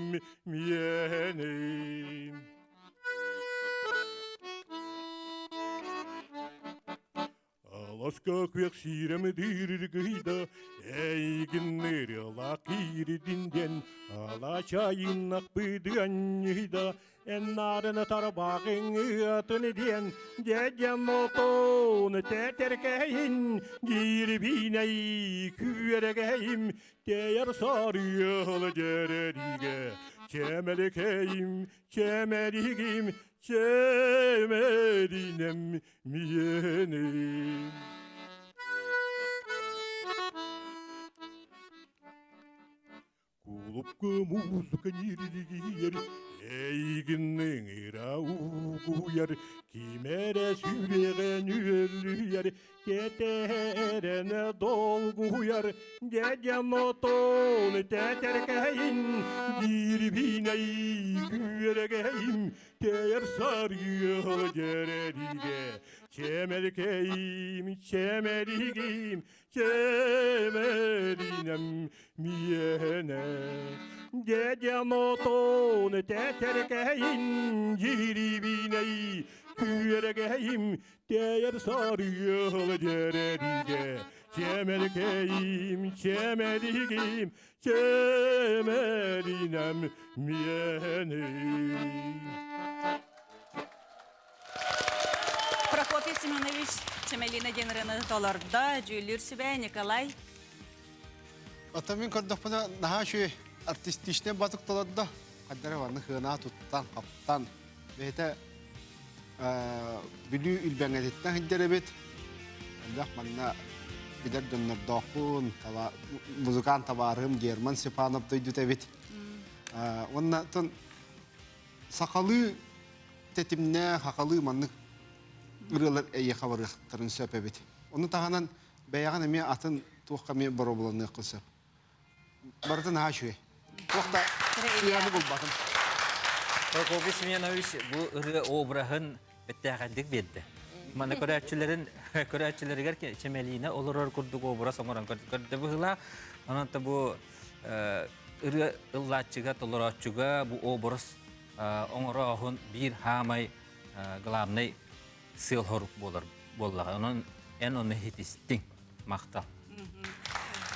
миэним. Аласка күөх сирэм дырыргыйда, эйигин ырыалаах киирдин диэн, алаачайыннах быдыанньыйда, эн нарын тарбаҕыҥ ыатын диэн, дьэдьэн отон тэтэркэйин, дирбинэй күөрэгэйим, Тэйэр сарыал дьэрэригэ, чэмэликэйим, чэмэлигим, чэмэлинэм миэним. Кулупка музыка ньиргийэр, эйигин ыҥыра угуйар, ким эрэ сүрэҕин үөлүйэр, кэтэрэн долгуйар, дьэдьэн отон тэтэркэйин, дирбинэй күөрэгэйим, тэйэр сарыал дьэрэригэ, чэмэлкэйим, чэмэлигим, Чэмэлинэм миэнэ Дьэдьэн отон тэтэркэйин дьирибинэй күөрэгэйим тэйэр сарыал дьэрэригэ Чэмэлкэйим, чэмэлигим, чэмэлинэм миэнэ Прокопий Семенович Чэмэлина диэн ырыаны толордо, дьүүллүүр сүбэ Николай. Оттон мин көрдөхпүнэ наһаа үчүгэй артистичнай батык толордо. Хайдара манны хыанаа туттан, хаптан. Бэйэтэ Бүлүү Илбэҥэтиттэн сылдьар эбит. Элбэх манна билэр дьоннордоохпун, музыкант табаарым Герман Степанов дойдута эбит. Уонна сахалыы тэтимнээх, хахалыы маннык ырыалар эйиэхэ барыахтарын сөп эбит. Ону таһынан бэйэҕин эмиэ атын туохха эмиэ боруобаланыаххын сөп. Барыта наһаа үчүгэй. Туох да сыыһаны булбатым. Прокопий Семенович бу ырыа обраһын бэттээхэйдик биэрдэ. Маны көрөөччүлэрин көрөөччүлэригэр Чэмэлиинэ олорор курдук образ оҥорон көрдө быһыылаах. Онон бу ырыа ыллааччыга, толорооччуга бу образ оҥорооһун биир хаамай главный сыал-сорук буолар буоллаҕа. Онон эн ону иһитистиҥ. Махтал.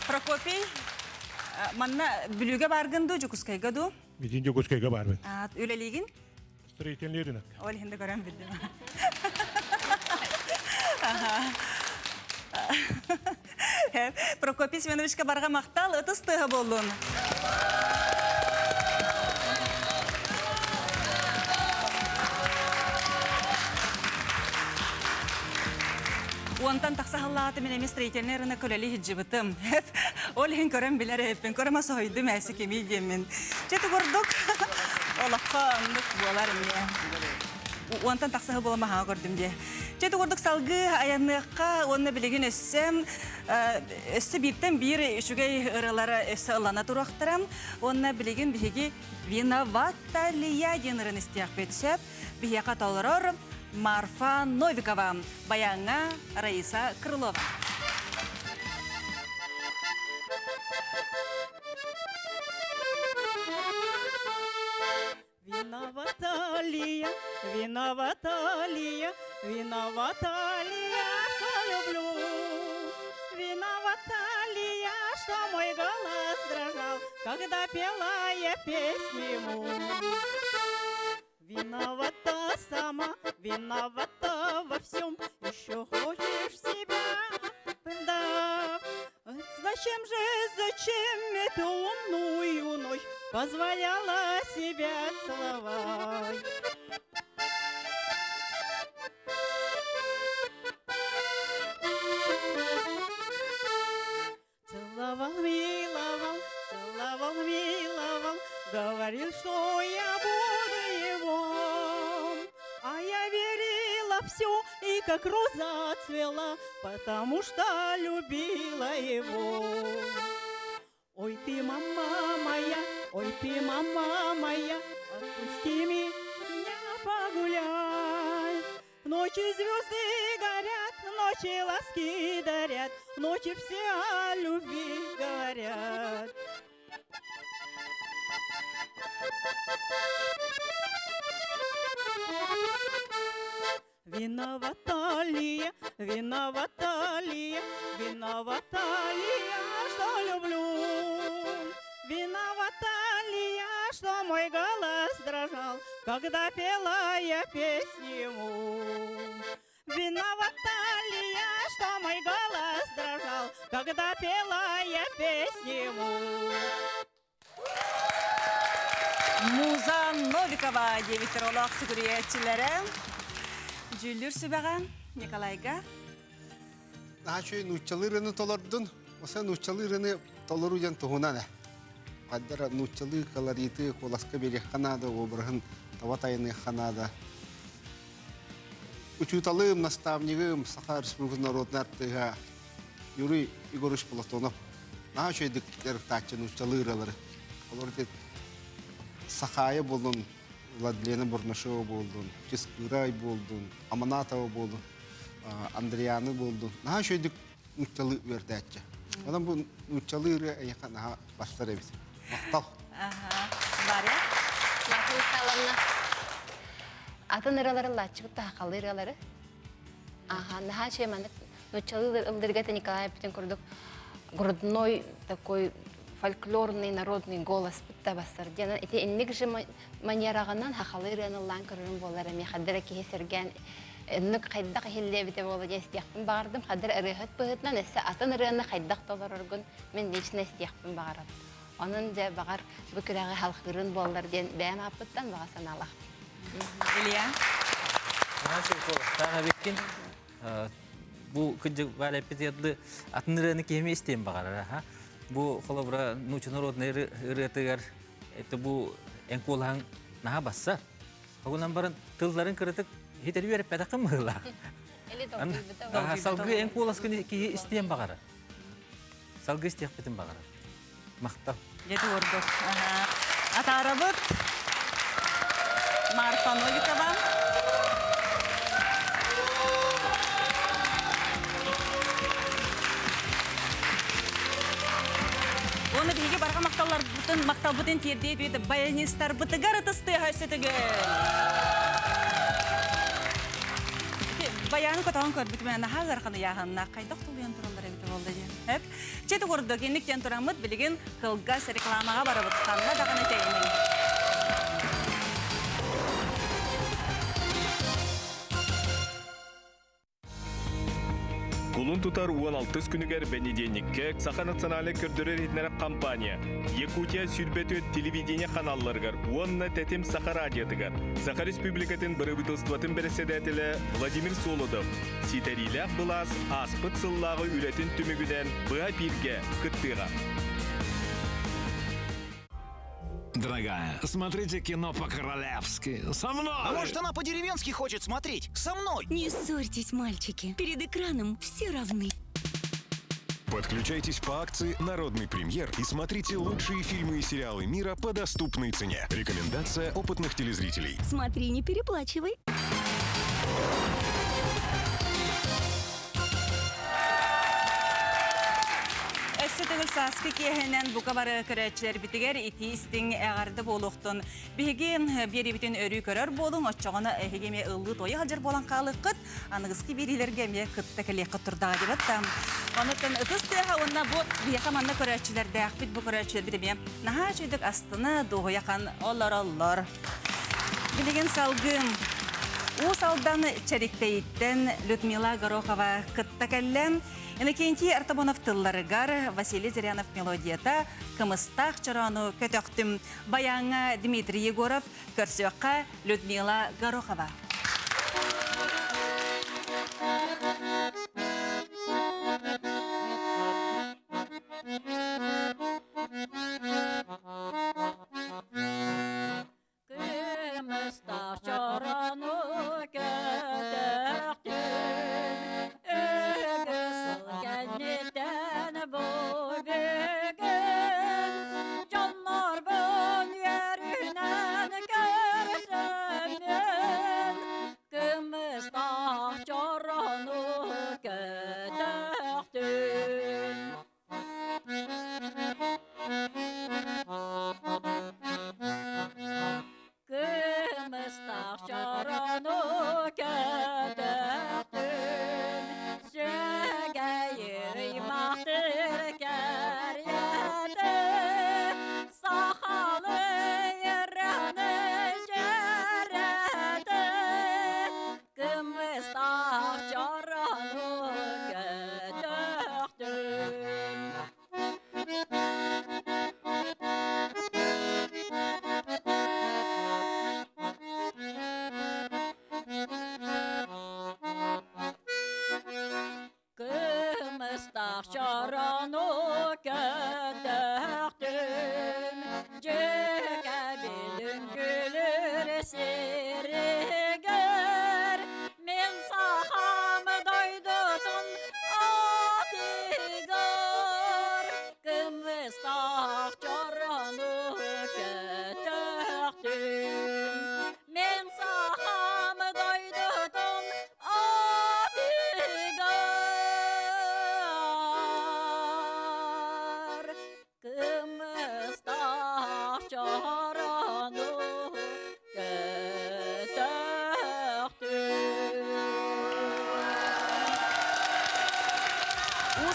Прокопий, манна Бүлүүгэ бааргын дуу, Дьокуускайга дуу? Митин Дьокуускайга баарбын. Үлэлиигин? Строительный рынок. Ол иһин да көрөн билдим. Прокопий Семеновичка барҕа махтал, ытыс тыаһа буоллун. Уонтан тахса сыллааты мин эмиэ строительный рынок үлэлии сылдьыбытым. Ол иһин көрөн билэр эбиппин. Көрөмө соһуйдум ээси кимий диэммин. Чэ курдук олоххо оннук буолар эмиэ. Уонтан тахса сыл буолан маһаҕа көрдүм дии. Чэ курдук салгыы айанныахха уонна билигин өссө өссө бииртэн биир үчүгэй ырыалара өссө ыллана туруохтара. Уонна билигин биһиги «Виновата ли я» диэн ырыаны истиэхпит сөп. Биһиэхэ толорор Марфа Новикова, баяҥҥа Раиса Крылова. Виновата ли я, виновата ли я, виновата ли я, что люблю? Виновата ли я, что мой голос дрожал, когда пела я песню ему? Виновата сама, виновата во всем, еще хочешь себя да. Зачем же, зачем эту лунную ночь позволяла себя целовать? Целовал, миловал, целовал, миловал, говорил, что я буду его. А я верила все и как роза цвела, потому что любила его. Ой ты, мама моя, ой ты, мама моя, отпусти меня погулять. Ночи звезды горят, ночи ласки дарят, ночи все о любви говорят. Виновата ли я, виновата ли я, виновата ли я, что люблю? Виновата ли я, что мой голос дрожал, когда пела я песню ему? Виновата ли я, что мой голос дрожал, когда пела я песню ему? Муза Новикова диэбиттэр олох сүгүрүйээччилэрэ. Дьүүллүүр сүбэҕэ Николайга. Наһаа үчүгэй нууччалыы ырыаны толордун. Оса нууччалыы ырыаны толоруу диэн туһунан ээ. Хайдара нууччалыы колориты куоласка биэриэххэ наада, обраһын таба тайыныахха наада. Учууталым, наставнигым, Саха Республикатын народнай артыыһа Юрий Егорович Платонов наһаа үчүгэйдик дьарыктааччы нууччалыы ырыалары. Олор Сахаайа буоллун, Владлена Бурнашова буоллун, Чыскыырай буоллун, Аманатова буоллун, Андрианы буоллун. Наһаа үчүгэйдик нууччалыы үөрдээччи. Онон бу нууччалыы ырыа эйиэхэ наһаа барсар эбит. Махтал. Варя? Марфа Михайловна, атын ырыалары ыллааччыбыт да сахалыы ырыалары. Аха, наһаа үчүгэй маннык нууччалыы ыллыырга это Николай эппитин курдук грудной такой фольклорный народный голос бытта бассар диэн ити инник же манераҕынан сахалыы ырыаны ыллаан көрөрүм буолар эмиэ хаддара киһи сэргээн инник хайдах иһиллиэбитэ буолла диэн истиэхпин баҕардым хаддара ырыаһыт быһыытынан өссө атын ырыаны хайдах толороргун мин лично истиэхпин баҕарабын онон дьэ баҕар бу күрэҕи халхыырын буоллар диэн бэйэм ааппыттан баҕа санаалаах Илья Эбиккин бу кырдьык баар эппит атын ырыаны киһими истиэн баҕарар аха бу холобура нууча народнай ырыатыгар это бу эн куолаһаҥ наһаа бассар Огунан баран тылларын кыратык хитери үөрэппэтэххин быһыылаах. Салгыы эн куоласкын киһи истиэн баҕарар. Салгыы истиэхпитин баҕарар. Махтал. Дьэ ордук. Атаарабыт Марфа Новикова. Уонна биһиги барҕа махталларбытын, махталбытын тиэрдиэ баянистарбытыгар ытыстыаха өссө Баяны көтөҕөн көрбүтүм наһаа ыарахан ыйааһыннаах хайдах тулуйан тураллар эбитэ буолла диэн. Эп. Чэ курдук инник диэн тураммыт билигин кылгас рекламаҕа барабыт ханна даҕаны тэйимиҥ. Кулун тутар 16 күнүгэр бэнидиэнньиккэ Саха национальнай көрдөрөр-иһитиннэрэр компания Якутия сүүрбэ телевидение ханаалларыгар уонна Тэтим Саха радиотыгар Саха Республикатын бырабыыталыстыбатын бэрэссэдээтэлэ Владимир Солодов ситэриилээх былаас ааспыт сыллааҕы үлэтин түмүгүнэн быһа эпииргэ кыттыаҕа. Дорогая, смотрите кино по-королевски. Со мной! А может, она по-деревенски хочет смотреть? Со мной! Не ссорьтесь, мальчики. Перед экраном все равны. Подключайтесь по акции «Народный премьер» и смотрите лучшие фильмы и сериалы мира по доступной цене. Рекомендация опытных телезрителей. Смотри, не переплачивай. Өссө төгүл сааскы киэһэнэн бука бары көрөөччүлэрбитигэр итии истиҥ эҕэрдэ буолуохтун. Биһиги биэриибитин өрүү көрөр буолуҥ, оччоҕуна эһиги эмиэ ыллыы тойо сылдьар буолан хаалыаххыт, аныгыскы биэриилэргэ эмиэ кытта кэлиэххит турдаҕа диэбит. Онуттан ытыс тыаһа уонна бу биһиэхэ манна көрөөччүлэрдээхпит, бу көрөөччүлэрбит эмиэ наһаа үчүгэйдик астына, дуоһуйа хан олороллор. Билигин салгыы Уус Алдан Чэриктэйиттэн Людмила Горохова кытта кэллэ. Иннокентий Артамонов тылларыгар Василий Зырянов мелодията «Кымыстаах чороону көтөхтүм» баяҥҥа Дмитрий Егоров, көрсүөххэ Людмила Горохова. Кымыстаах чорону көтөхтүм, Үгүс сыл кэнниттэн бу бүгүн Дьоннорбун үөрүүнэн көрсөммүн.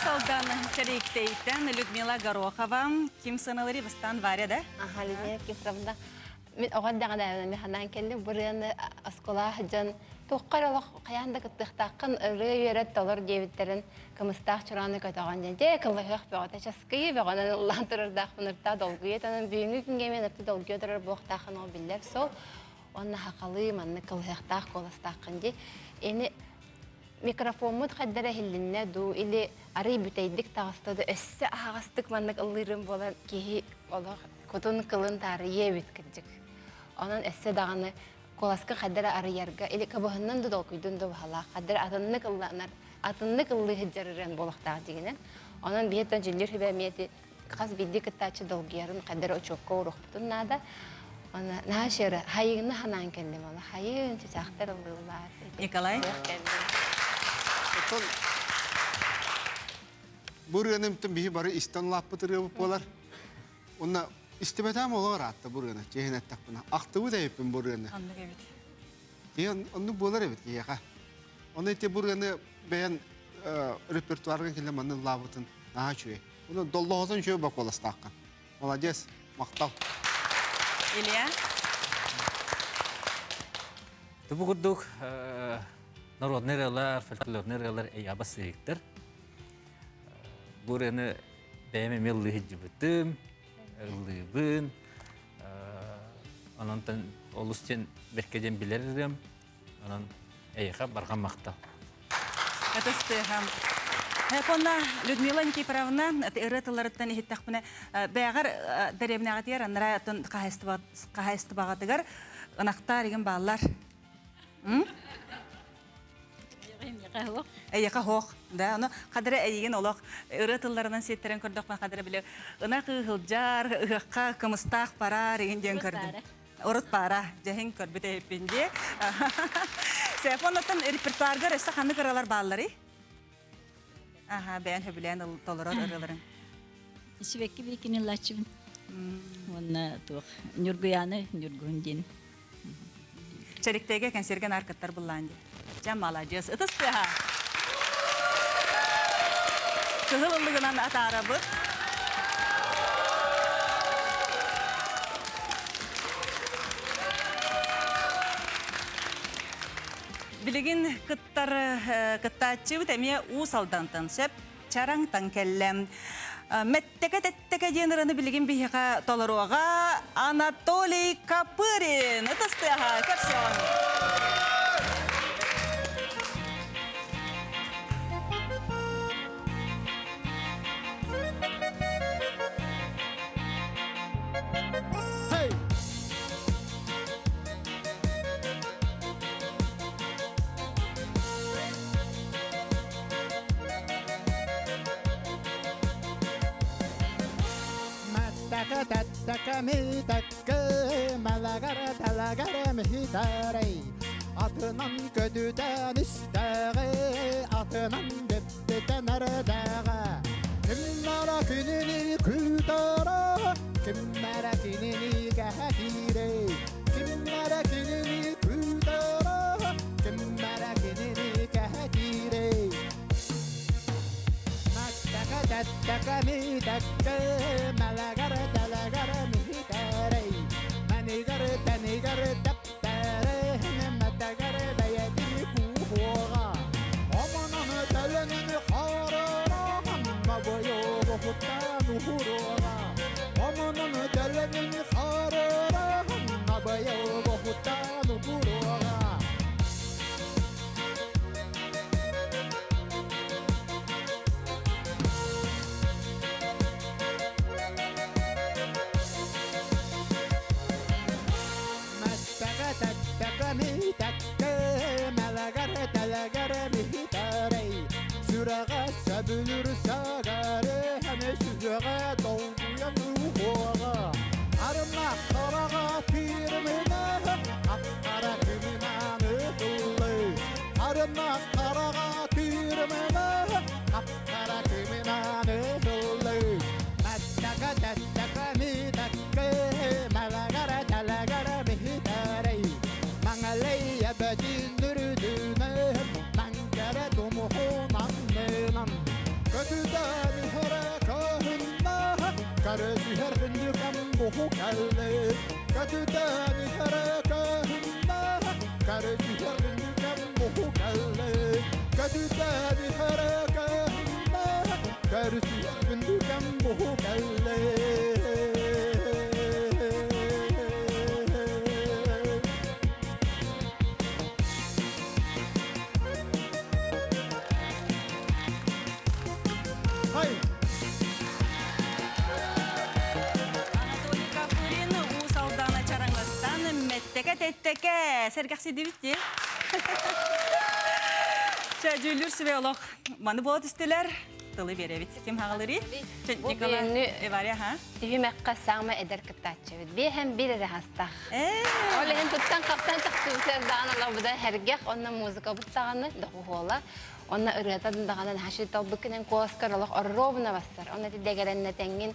Уус Алдан Чэриктэйтэн Людмила Горохова. Ким сыаналыырый бастаан Варя, да? Аха, Людмила Кифровна. Мин оҕо эрдэҕинэ мин ханаан кэллим бу ырыаны оскуолаҕа сылдьан туохха эрэ олох хайаан да кыттыахтааххын ырыа үөрэт толор диэбиттэрин кымыстаах чороonu көтөҕөн диэн дьэ кылыһыах бөҕөтө часкыйы бөҕөнөн ыллаан турардаахпын ыртаа долгуйа тонон бүгүҥҥү күҥҥэ мен ырты долгуйа турар буохтааххын ол биллэр сол уонна хахалыы маннык кылыһыахтаах куоластааххын дии ини микрофоммут хайдара иһиллиннэ дуу или арый бүтэйдик таҕыста да өссө аһаҕастык маннык ыллыырым буолан киһи олох кутун кылын таарыйыа эбит кырдьык. Онон өссө даҕаны куоласка хайдара арыйарга или кыбыһыннан да толкуйдун да баһалаах хайдара атыннык ылланар атыннык ыллыы сылдьарырын буолуохтаах дигинэн. Онон биһиттэн дьүллүүр сүбэ эмиэ хас биирдии кыттааччы долгуйарын хайдара учуокка ууруохпутун наада. Аны наһаа шера хайыгына ханаан кэллим ала хайыын чычаахтар ыллыыллар. Николай? Оттон бу ырыаны биһи бары истэн улааппыт ырыабыт буолар. Онно истибэтээм олоор аатта бу ырыаны, чиэһин эттэхпинэ. Ахтыбыт эбиппин бу ырыаны. Оннук эбит. Киһи оннук буолар эбит киһиэхэ. Онно ити бу ырыаны бэйэн репертуарга киллэ манны ыллаабытын наһаа үчүгэй. Ону доллоһотун үчүгэй бокуоластааххын. Молодец, махтал. Илья? Бу курдук народный ырыалар, фольклорный ырыалар эйаба сыһыктар. Бу ырыаны бэйэм эмиэ ыллыы сылдьыбытым, ыллыыбын. Онон олус диэн бэркэ диэн билэр ырыам. Онон эйиэхэ барҕа махтал. Ытыстыһам. Понна Людмила Никифоровна ырыа тылларыттан иһиттэхпинэ бэҕэр дэриэбинэҕитигэр аннара хаһаайыстыбаҕытыгар ынахтаар игин бааллар. Эйиэхэ хоох. Да, ону хадара эйигин олох ырыа тылларынан сиэттэрэн көрдөхпүнэ хадара били ынах ыһылдьар, ыһыахха кымыстаах бараар игин диэн көрдүм. Урут баара, дьэһин көрбүт эһиппин дии. Сефоннаттан репертуаргар өссө ханнык ырыалар баалларый? Аха, бэйэн хөбүлээн толорор ырыаларыҥ. Сибэкки биикини ыллааччыбын. Уонна туох Ньургуйааны Ньургуһун диэн. Чэриктэйгэ кэнсиэргэ наар кыттар буллаан дии. Дьэ, маладьыас. Ытыс тыаһа. Кыһыл ыллыгынан атаарабыт. Билигин кыттар кыттааччыбыт эмиэ Уус Алдантан сөп чараҥтан кэллэ. Мэттeke тэттeke диэн ыраны билигин биһиэхэ толоруоҕа Анатолий Копырин. Ытыс тыаһа, көрсүөҕүҥ. Hey! Мэттaka митэккэ мэлэгэр тэлэгэр миһитэрэй Атынан көтүтэн истэҕи атынан дэптитэн эрдэҕэ Кимнара кинини күүтэрэ кимнара кинини кэһэтиирэй Кимнара кинини күүтэрэ кимнара кинини кэһэтиирэй Мэттaka митэккэ мэлэгэр тэлэгэр миһитэрэй Манигар тэнигэр тэптэрэ мэтэгэр бэйэтин кууһуоҕа Омонон төлөнүн харара мабойо хуттан уһуруоҕа Омонон төлөнүн харара мабойо хуттан уһуруоҕа Мэттaka тэттaka митэккэ мэлэгэр тэлэгэр миһитэрэй Сүрэҕэ сөбүлүр сэгэрэ һэми сүһүөҕэ долгуйан уһуоҕа Арымнаах хараҕа киирминэ Көрүсүһэр күндүкэм буһу кэллэ, Көтүтэн иһэрэ көһүннэ. Көрүсүһэр күндүкэм буһу кэллэ, Көтүтэн иһэрэ көһүннэ. Көрүсүһэр күндүкэм буһу кэллэ. Хай! Анатолий Копырин Уус Алдана Чараҥыттан Мэттeke-тэттeke сэргэхсийдибит дии. Чэ, дьүүллүүр сүбэ олох маны буола түстүлэр. Тылы биэрэбит. Ким хаҕалырый? Чэ, Бу Николай бүгүҥҥү Ивария, ха? түһүмэххэ саамай эдэр кыттааччыбыт. Биэһэн биир эрэ хастах. Ол иһин туттан-хаптан тахсыбытыгар даҕаны олорбута сэргэх, онно музыкабыт даҕаны доҕуһуола. Онно ырыата даҕаны наһаа үчүгэй талбыккынан куоскар олох ровно бассар. Онно ити дэгэрэннэ тэҥҥин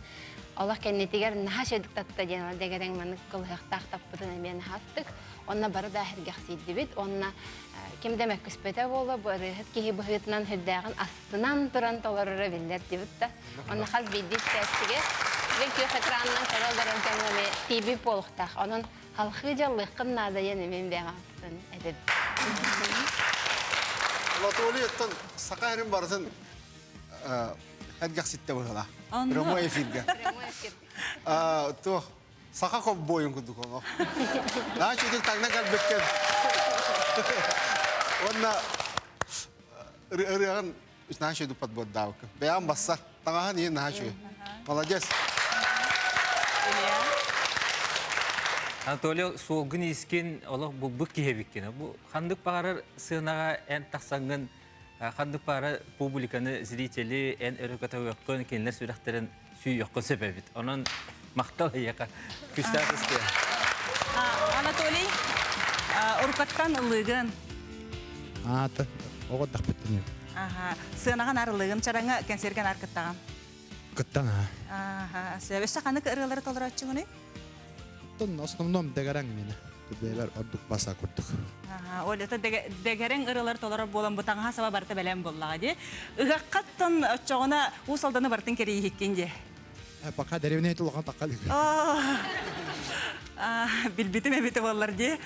олох кэннитигэр наһаа үчүгэйдик татта диэн ол дэгэрэҥ маннык кылыһахтаах таппытын эмиэ наһаа астык. Онно бары да сэргэхсийдибит. Уонна ким да мөккүспэтэ буолла бу ырыаһыт киһи быһыытынан сүрдээҕин астынан туран толороро биллэр дибит да. Онно хас биирдии истээччигэ бил күөх экранынан көрө олорор дьоҥҥо эмиэ тиийбит буолуохтаах. Онон халхыы дьаллыаххын наада диэн эмиэ бэйэм ааппытын этэбин. Анатолий оттон саха эрин барытын эргэхситтэ быһыла. Прямой эфиргэ. Туох саха ковбойун курдук олох. Наһаа үчүгэй таҥна кэлбиккин. Уонна ырыаҕын наһаа үчүгэй подбордаабыккын. Бэйэҕин бассар. Таҥаһын иһин наһаа үчүгэй. Молодец. Анатолий, суолгун искин олох булбут киһи эбиккин. Бу ханнык баҕарар сыанаҕа эн тахсаҥҥын ханнык баҕарар публиканы, зрители эн өрө көтөҕүөххүн, кинилэр сүрэхтэрин сүүйүөххүн сөп эбит. Онон махтал эйиэхэ. Күстээх истиэ. Анатолий, уруккаттан ыллыыгын. Аата, оҕо тахпыттан Аха, сыанаҕа наар ыллыгын, чараҥа кэнсиэргэ наар кыттаҕын. Кыттан аа. Аха, өссө ханнык ырыалары толорооччугунуй? Оттон основном дэгэрэҥ мені. Бэйбэр ордук баса курдук. Аха, ол это дэгэрэҥ ырыалар толорор буолан бу таҥаһа саба барыта бэлэм буоллаҕа дии. Ыһыаххаттан оччоҕуна Уус Алданы барытын кэрийиһиккин дии. Пока деревня улахан таққа Билбитим эбитэ буоллар дии.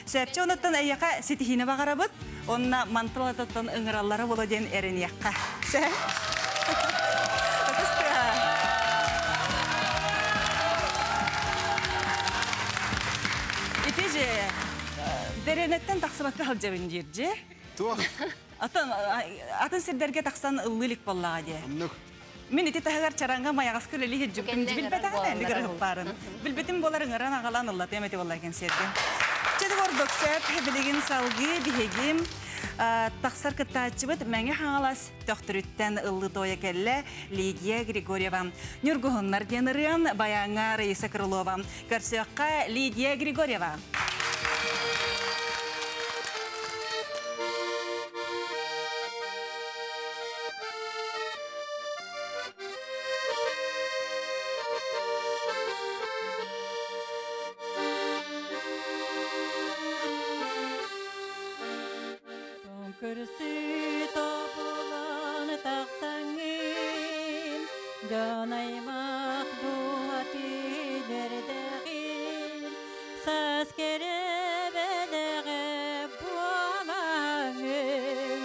Сөпчө онуттан эйиэхэ ситиһиини баҕарабыт. Онно мантылатыттан ыҥыраллара буолуо диэн эрэниэххэ. Сөп? Ити же дэрэнэттэн тахсыбакка сылдьабын диир дьи. Туох? Атын атын сирдэргэ тахсан ыллыы илик буоллаҕа дии. Оннук. Мин ити таһыгар чараҥҥа майаҕаска үлэлии сылдьыбытым билбэтэҕим ээ ыҥырыһыппаарын. Билбитим буолар ыҥыран аҕалан ыллатыам эти буолла кэнсиэргэ. Чэ ордук сөп билигин салгыы биһигим тахсар кыттааччыбыт Мэҥэ Хаҥалас Төхтүрүттэн ыллыы туойа кэллэ Лидия Григорьева. Ньургуһуннар диэн ырыан баяҥҥа Раиса Крылова. Көрсүөххэ Лидия Григорьева. Көрсүү тобулан тахсаҥҥын, дьон аймах дууһатын эрдэҕин, саас кэрэ бэлэҕэ буолаҥҥын,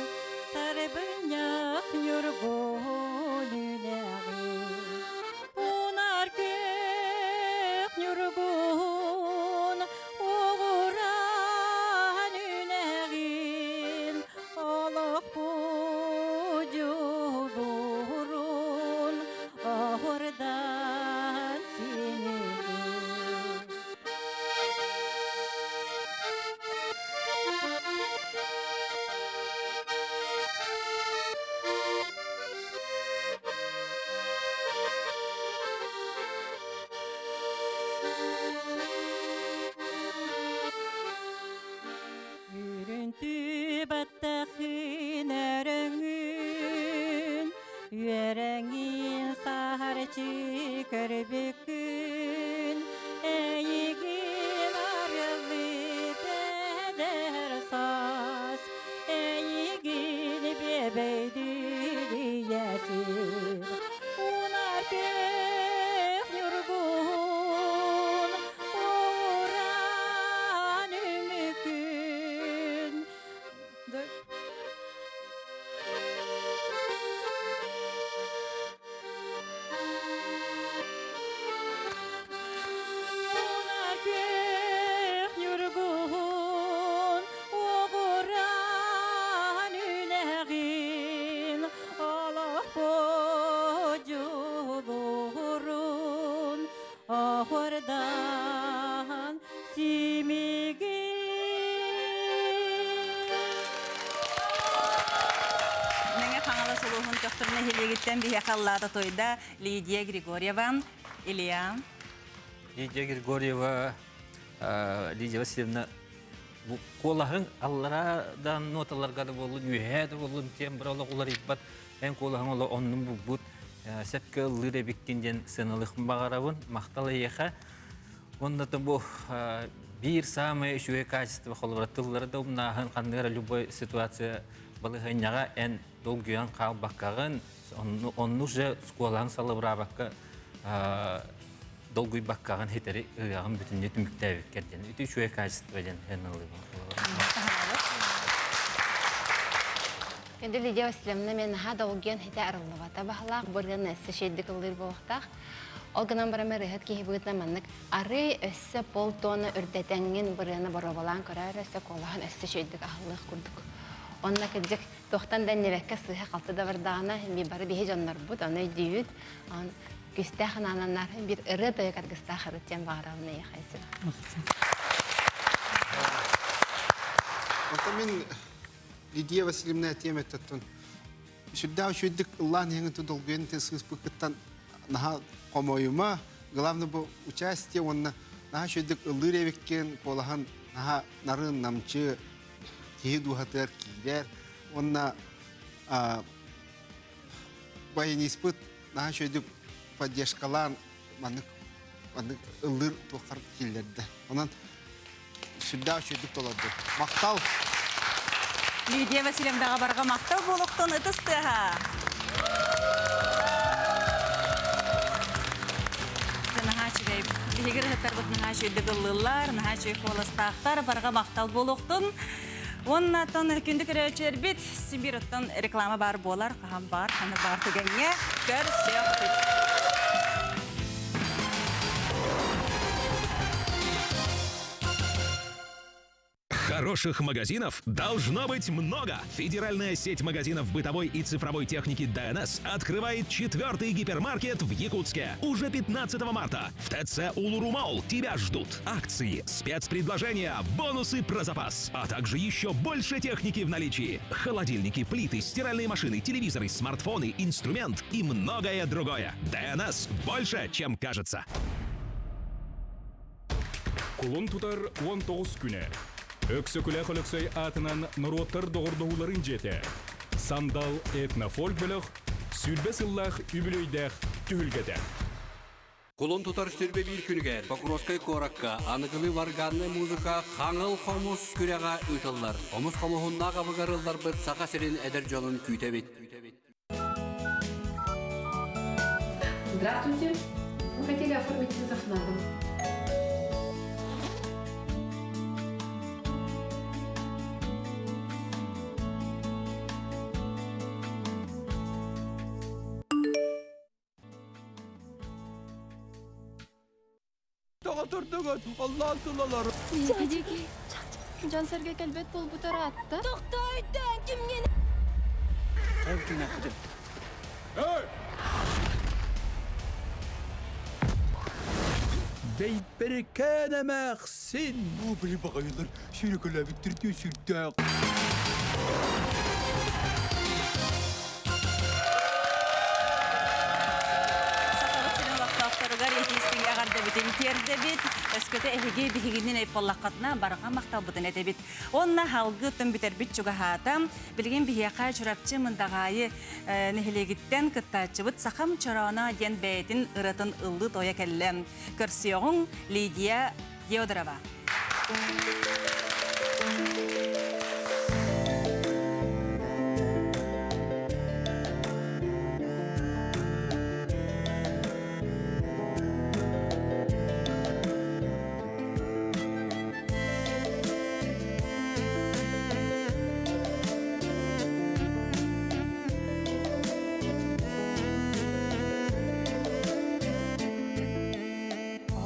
сарбынньах ньургуһун үлэҕин. Унар күөх ньургуһун угураан үнэҕин, олохпут дьулуурун оһурдан синигин. Үрүнтүү баттахын өрөҥүн, үөрэҥин саһарчы көрбүккүн, эйигин арыллыы бэдэр саас, эйигин биэбэйдиир ийэсир. Унар күн Оһордан симиги. Мэҥэ Хаҥалас улууһун Төхтүр нэһилиэгиттэн биһиэхэ аллаата тойда Лидия Григорьева, Илья. Лидия Григорьева, Лидия Васильевна, бу куолаһыҥ аллараа да ноталарга да буоллун, үөһээ да буоллун, тембр олох уларыйбат, эн куолаһыҥ олох оннун булбут, сөпкө ыллыыр эбиккин диэн сыаналыахпын баҕарабын. Махтал эйиэхэ. Уонна бу биир саамай үчүгэй качество холобура тыллары да умнааһын ханнык эрэ любой ситуация балаһыанньаҕа эн долгуйан хаалбаккаҕын онну уже скуолаһын салыбыраабакка долгуйбаккаҕын хитэри ырыаҕын бүтүннүү түмүктээбиккэр диэн үтү үчүгэй качество диэн эн ылыыбын. Күндү Лидия Васильевна мен наһаа долгуйан хитэ арыллыбата баһылаах бырыан өссө шейдик ыллыыр буолуохтаах. Ол гынан баран ырыһыт киһи быһыытынан маннык арыы өссө полтона үрдэтэҥҥин бырыаны боруобалаан көрөөр өссө куолаһын өссө үчүгэйдик аһыллыах курдук. Онно кырдьык туохтан да иннибэккэ сыыһа-халты да бардаҕына би бары биһи дьоннорбут ону өйдүүбүт. Онон күүстээх анаананнар биир ырыа тойук аргыстаах ырыт диэн баҕарабын эйиэхэ Оттон мин Лидия Васильевна этиэм эттэн сүрдээх үчүгэйдик ыллаан иһэҥин долгуйан сыыспыккыттан наһаа хомойума главное бу участие уонна наһаа үчүгэйдик ыллыыр эбиккин куолаһын наһаа нарын намчы киһи дууһатыгар киирэр уонна баяниспыт наһаа үчүгэйдик поддержкалаан маннык маннык ыллыыр туоххар киллэрдэ онон сүрдээх үчүгэйдик толорду махтал. Лидия Васильевнаҕа барҕа махтал буолуохтун ытыс тыаһа. Наһаа үчүгэй. Биһиги ырыһыттарбыт наһаа үчүгэйдик ыллыыллар, наһаа үчүгэй куоластаахтар, барҕа махтал буолуохтун. Уонна оттон күндү көрөөччүлэрбит Сибир оттон реклама баар буолар, хаһан баар, ханна баар түгэҥҥэ көрсүөхпүт. Хороших магазинов должно быть много. Федеральная сеть магазинов бытовой и цифровой техники ДНС открывает четвертый гипермаркет в Якутске. Уже 15 марта в ТЦ Улурумол тебя ждут. Акции, спецпредложения, бонусы про запас, а также еще больше техники в наличии. Холодильники, плиты, стиральные машины, телевизоры, смартфоны, инструмент и многое другое. ДНС больше, чем кажется. Кулун тутар 19 күнэ. Өксөкүлээх Өлөксөй аатынан норуоттар доҕордоһууларын дьиэтэ. Сандал этнофольк бөлөх сүүрбэ сыллаах үбүлүөйдээх түһүлгэтэ. Кулун тутар сүрбэ биир күнүгэр Покровскай куоракка аныгылыы варганнай музыка Хаҥыл хомус күрэҕэ ыытыллар. Хомус хомуһуннаах абыгар ылларбыт Саха сирин эдэр дьонун күүтэбит. Здравствуйте. Мы хотели оформить вызов на дом. Тоҕо турдугут? Оллоон тулалар. Дядики, дьон-сэргэ кэлбэт буолбута ыраатта. Тохтоо өйдөөн кимҥин? Эй! Бэйбэрикээн эмээхсин! Бу били баҕайылар сүүрэкэлээбиттэрдии сүрдээх. Сахабыт сирин олохтоохторугар итиистиҥ эҕэрдэбитин тиэрдэбит. Өскөтө эһиги биһигинин эйполлаххытына барҕа махталбытын этэбит. Уонна халгы оттон бүтэрбит чугаһаата. Билигин биһиэхэ Чурапчы Мындаҕаайы нэһилиэгиттэн кыттааччыбыт Сахам Чорооно диэн бэйэтин ыратын ыллыы тойа кэллэ. Көрсүөҕүҥ Лидия Федорова.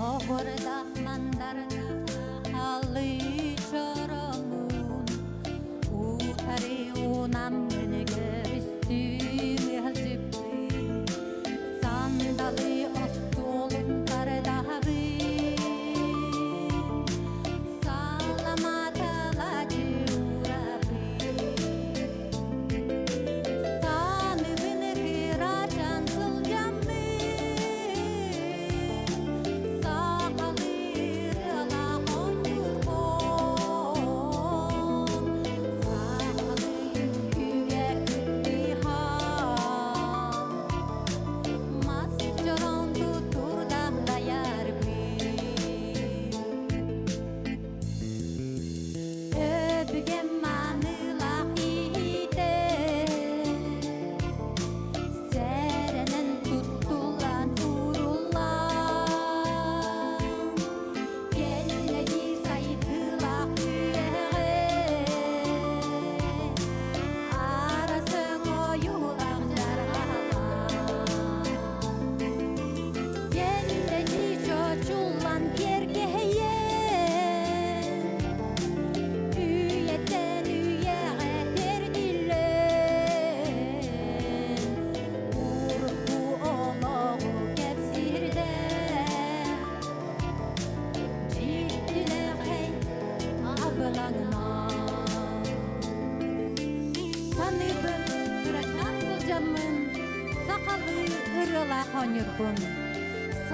Оһуордаах мандардаах алыы чоромун Утары унам көрүстүм ыалдьыппын Сандалы остуолун тардаабын.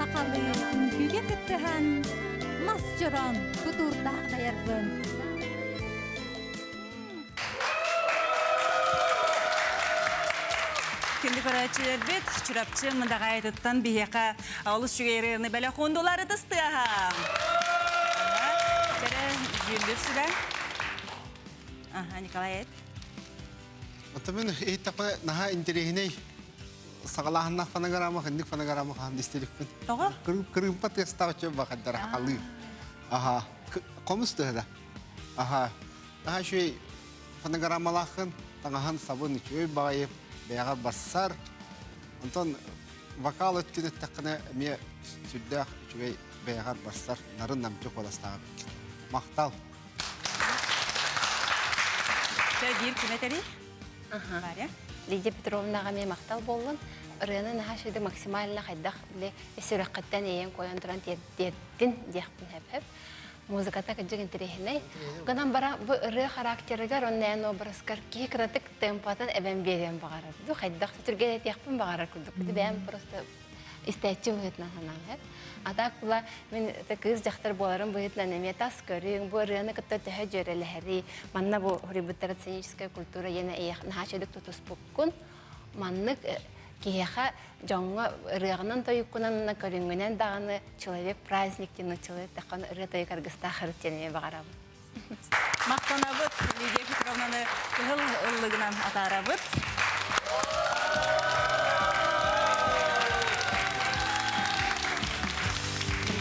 Сахалыы үҥкүүгэ кыттыһан, мас чороон тутуурдаах дайарбын. Күндү көрөөччүлэрбит, Чурапчы Мындаҕаайытыттан биһиэхэ олус үчүгэй ырыаны бэлэх уондулар ытыстыаха. Кэрэ дьүүллүүр сүбэ. Аха, Николай эт. Оттон мин иһиттэхпинэ наһаа интэриэһинэй саҕалааһыннаах фонограмма, ханнык фонограмма хаһан истибиппин. Тоҕо? Кырыымпа тыастаах үчүгэй бахаддара халыы. Аха, хомус тыһа да. Аха, наһаа үчүгэй фонограммалааххын, таҥаһын сабын үчүгэй баҕайы бэйэҕэ барсар. Онтон вокал өттүн эттэххинэ эмиэ сүрдээх үчүгэй бэйэҕэр барсар, нарын намчы куоластаах эбиккин. Махтал. Чэ, биир күн этэрий. Варя. Лидия Петровнаҕа эмиэ махтал буоллун. Ырыаны наһаа үчүгэй максимально хайдах били сүрэххиттэн иэйэн койон туран тиэрдин диэхпин сөп. Музыката кырдьык интэриэһинэй. Гынан бара бу ырыа характерыгар уонна эн образкар киһи кыратык темпатын эбэн биэриэн баҕарар. Бу хайдах түргэнэтиэхпин баҕарар курдук. Ити бэйэм просто истээччи быһыытынан санаам сөп. А так була мин кыыс дьахтар буоларым быһыытынан эмиэ тас көрүҥ, бу ырыаны кытта төһө дьүөрэлэһэрий, манна бу суруйбуттара сценическая культура диэн эйиэх наһаа үчүгдүк тутуспуккун. Маннык киһиэхэ дьоҥҥо ырыаҕынан тойуккунан көрүҥҥүнэн даҕаны человек праздник диэн нууччалыы эттэххэ ырыа тойук аргыстаах ырыт диэн эмиэ баҕарабын. Махтанабыт Лидия Петровнаны кыһыл ыллыгынан атаарабыт.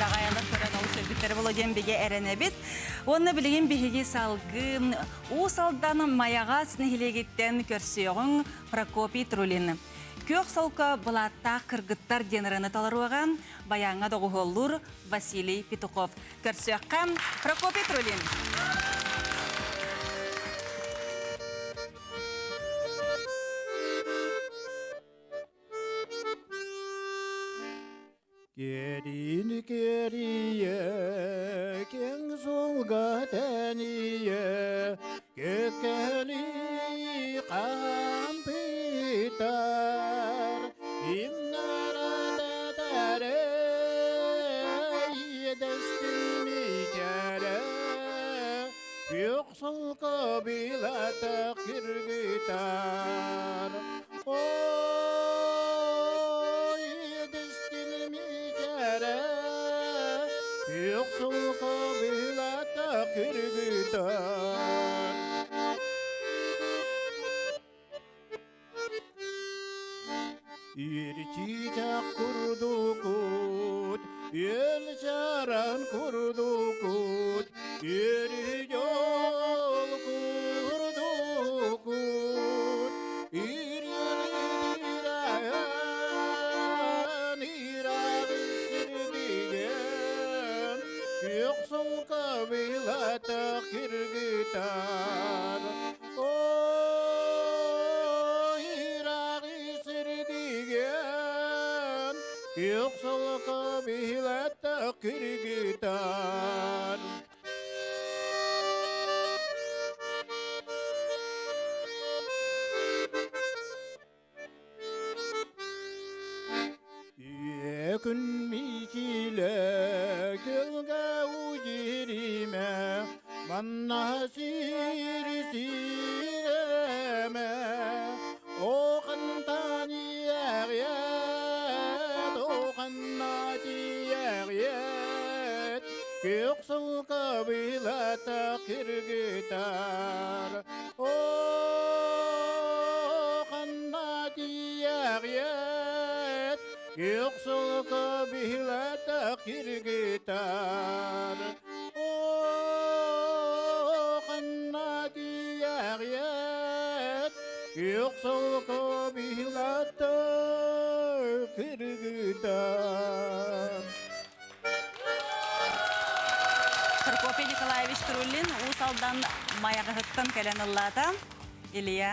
Даҕайалар көрөн олус өлбүттэрэ буолуо диэн бигэ эрэнэбит. Уонна билигин биһиги салгыы Уус Алдан Майаҕас нэһилиэгиттэн көрсүөҕүҥ Прокопий Трулин. Күөх солко былааттаах кыргыттар диэн ырыаны толоруоҕа баяҥҥа доҕуһуоллуур Василий Петухов. Көрсүөххэ Прокопий Трулин. Кэрини кэрийэ, киэҥ суолга тэнийэ, кэккэлии хаампытар, имнэрэ иэдэстин мичээрэ, күөх солко билэтэх киргитар. Ой, иэдэстин мичээрэ, күөх солко билэтэх киргитар. Ирчиитэх курдукут, үөл чаран курдукут, үөрүү дьол курдукут, Ирьэн ираҕын сирдигэн, күөх солко билатах киргитар. Ой, ыраах сирдигэн, күөх солко билэтэх киргитар. Күн мичилэ көлгө удиримэ, манна сири сиремэ, Оҕантан иэҕиэт, оҕанна тиэҕиэт, күөх сылга билэтэ киргитэр. Оҕанна тиэҕиэт, күөх сылга билэтэ киргитэр. Оҕанна тиэҕиэт, күөх сылга билэтэ киргитэр. Прокопий Николаевич Труллин Уус Алдан Майаҕаһыттан кэлэн ыллаата. Илья.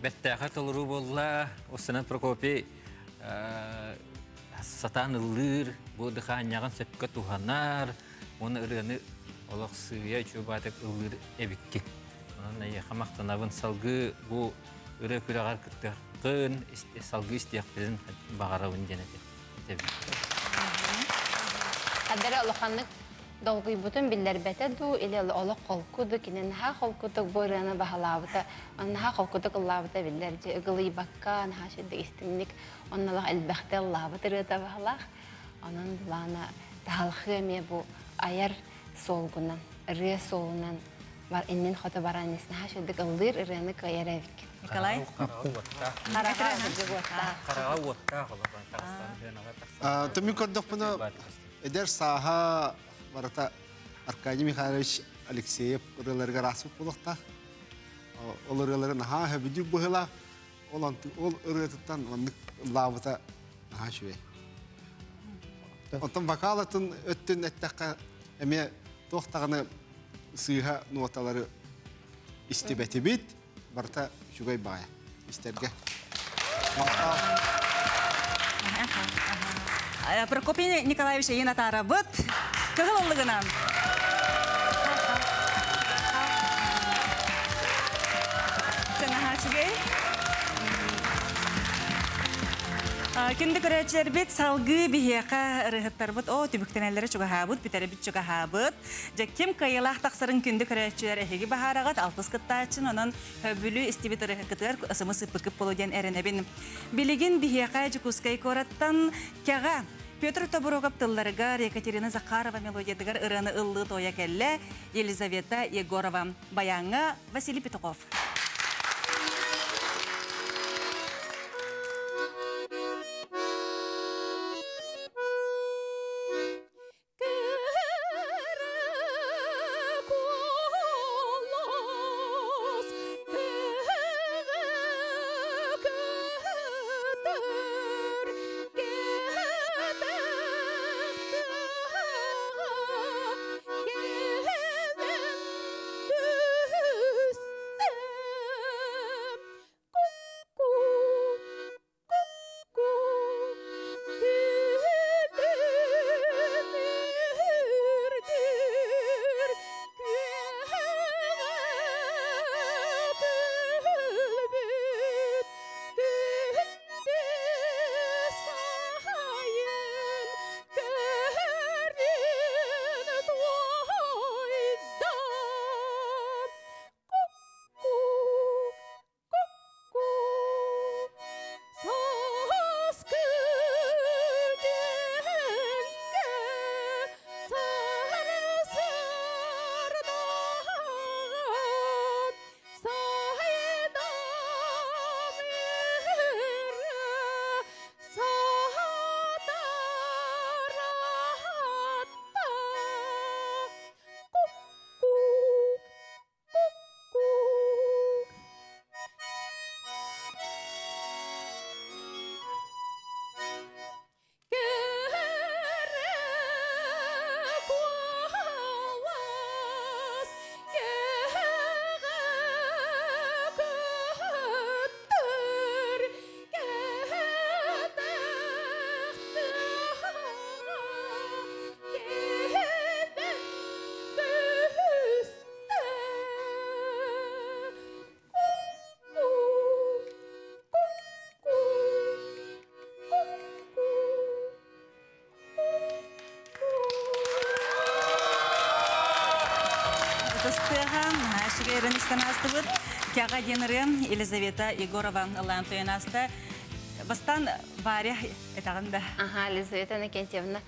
Бэртээхэ толоруу буолла. Устунан Прокопий сатаан ыллыыр, бу дыхаанньаҕын сөпкө туһанар, уонна ырыаны олох сыыйа үчүгэй ыллыыр эбиккин. Онон эйиэхэ махтанабын. Салгыы бу ырыа күрэҕэр кыттыаххын, салгыы истиэхпитин баҕарабын диэн этэбин. Хадара улаханнык долгуйбутун биллэрбэтэ дуу или олох холку дуу кини наһаа холкутук бу ырыаны баһылаабыта, наһаа холкутук ыллаабыта биллэр дьэ ыгылыйбакка наһаа үчүгэй истиҥник оннолох элбэхтэ ыллаабыт ырыата баһылаах. Онон былаана таһалхыы эмиэ бу айар суолгунан, ырыа суолунан бар иннин хоту баран ис наһаа үчүгэйдик ыллыыр ырыаны кыайар эбик. Николай? Хараҕа уоттаах олорон тахсан сыанаҕа тахсан. Түмүк көрдөхпүнэ эдэр сааһа барыта Аркадий Михайлович Алексеев ырыаларыгар ааспыт буолуохтаах. Ол ырыалары наһаа сөбүлүүр быһыылаах. Ол ол ырыатыттан маннык ыллаабыта наһаа үчүгэй. Оттон вокалатын өттүн эттэххэ эмиэ туох даҕаны сыыһа ноталары истибэтибит. Барыта үчүгэй баҕайы истэргэ. Махтал. Прокопий Николаевич эйин атаарабыт. Кыһыл ыллыгынан. Күндү көрөөччүлэрбит салгыы биһиэхэ ырыһыттарбыт о түбүктэнэллэрэ чугаһаабыт, бүтэрбит чугаһаабыт. Дьэ ким кыайыылаах тахсарын күндү көрөөччүлэр эһиги баһаараҕыт алтыс кыттааччын, онон Бүлүү истибит ырыһыккытыгар ысымы сыппыккыт болу диэн эрэнэбин. Билигин биһиэхэ Дьокуускай куораттан Кэҕэ Петр Тобуруокап тылларыгар Екатерина Захарова мелодиятыгар ырыаны ыллыы туойа кэллэ Елизавета Егорова. Баяҥҥа Василий Петухов. Ытыстыаха, наһаа үчүгэй истэн аастыбыт. Кэҕэ диэн ырыа Елизавета Егорова ыллаан туйан ааста. Бастаан Варя этэҕин да. Аха, Елизавета Иннокентьевна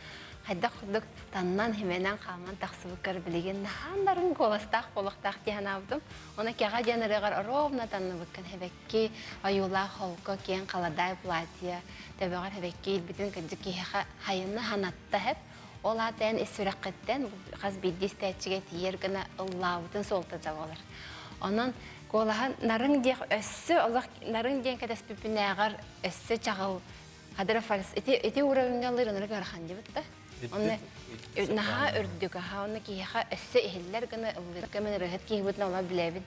хайдах курдук таннан, химэнэн хааман тахсыбыккар билигин наһаан барын куоластаах буолуохтаах дии санаабытым. Оны кэҕэ диэн ырыаҕар ровно танныбыккын хэбэкки, ойуулаах холко, киэҥ халадаай платье, төбөҕөр хэбэкки иилбитин кырдьык киһиэхэ хайынна ханатта хэп. Ол аата эн ис сүрэххиттэн хас биирдии истээччигэ тиийэр гына ыллаабытын суолтата буолар. Онон куолаһа нарын диэх өссө олох нарын диэн кэтэспиппинээҕэр өссө чаҕыл хадыра фальс ити ити уровеньга ылыыр ынырык ыарахан дибит да. Онно наһаа үрдүк аха онно киһиэхэ өссө иһиллэр гына ыллыыр кэмин ырыаһыт киһибитин ола билэбин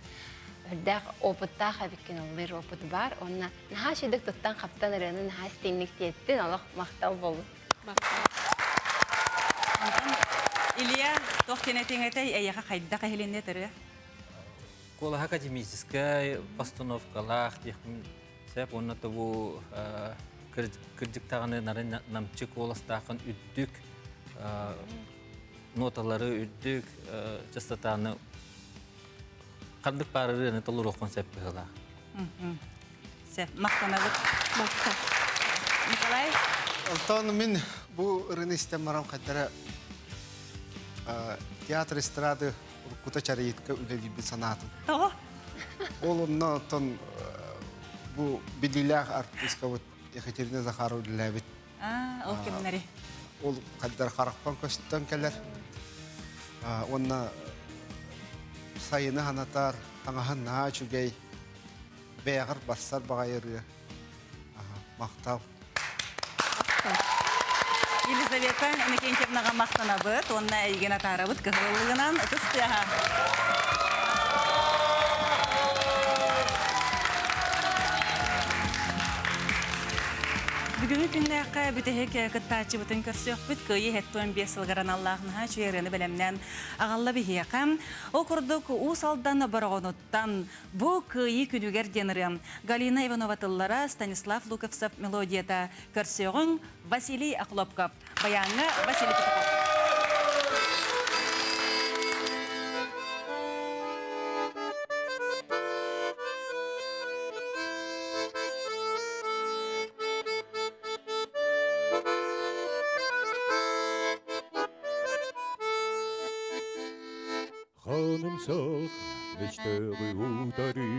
үрдээх опыттаах эбиккин ыллыыр опыт бар онно наһаа үчүгдүк туттан хаптан ырыаны наһаа истиҥник тиэттин олох махтал болун Илья туох диэн этиҥ этэй эйиэхэ хайдах иһилиннэ ырыа Куолаһа академическай постановкалаах диэхпин сөп уонна тобу кырдьыктаҕаны нарын намчы куоластааххын үрдүк. Ноталары үрдүк частотаны ханнык баар ырыаны толоруоххун сөп быһыылаах. Сөп, махтанабыт. Николай? Онтон мин бу ырыаны истэн баран хайдара театр эстрады уруккута чарыйытка үлэлиирбин санаатым. Тоҕо? Ол онно оттон бу билиилээх артыыскабыт Екатерина Захарова үлэлээбит. Аа, ол кэмнэри. Ол хайдар харахпан көстөн кэлэр. Уонна сайыны ханатар, таҥаһын наһаа үчүгэй, бэйэҕэр барсар баҕайы ырыа. Махтал. Елизавета Иннокентьевнаҕа махтанабыт уонна эйигин атаарабыт кыһыл ыллыгынан ытыс тыаһа. Бүгүҥҥү күннээххэ бүтэһик кыттааччыбытын көрсүөхпүт. Кыайыы 75 сылыгар аналлаах наһаа үчүгэй ырыаны бэлэмнээн аҕалла биһиэхэ. Ол курдук Уус Алдан Бороҕонуттан Бу Кыайыы күнүгэр диэн ырыам Галина Иванова тыллара, Станислав Луковцев мелодията көрсүөҕүҥ Василий Охлопков. Баяҥҥа Василий Петухов. Ханымсах өстөөҕү утары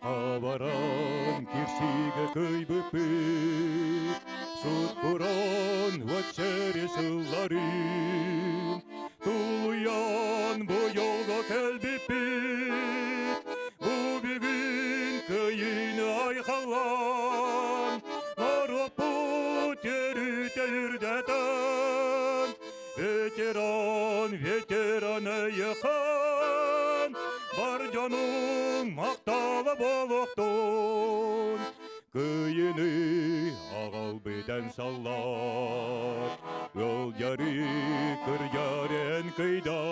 Хабаран кирсигэ кыйбыппыт Сут-кураан уот сэрии сылларын Тулуйан бу йолго кэлбиппит Бу бүгүн кыайыыны айхаллаан Норуоппут өрүтэ үрдэтэн Ветеран, ветеран эйиэхэн, бар дьонуҥ махтала буолуохтун. Кыйыны аҕалбытан саллаат, ыалдьары кырдьар эн кыйда.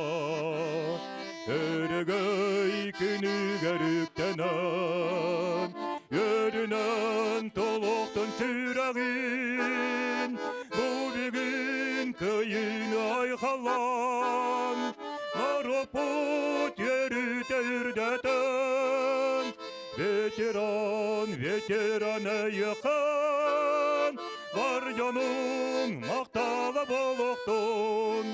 Өрөгөй күнүгэр үктэнэн, Өрүнэн толуктун сүрэҕин, Бу бүгүн кыйын айхаллан, Норуоппут үөрүүтэ үрдэтэн, Ветеран, ветеран эйиэхэн, Бар дьонуҥ махтала буолуохтун.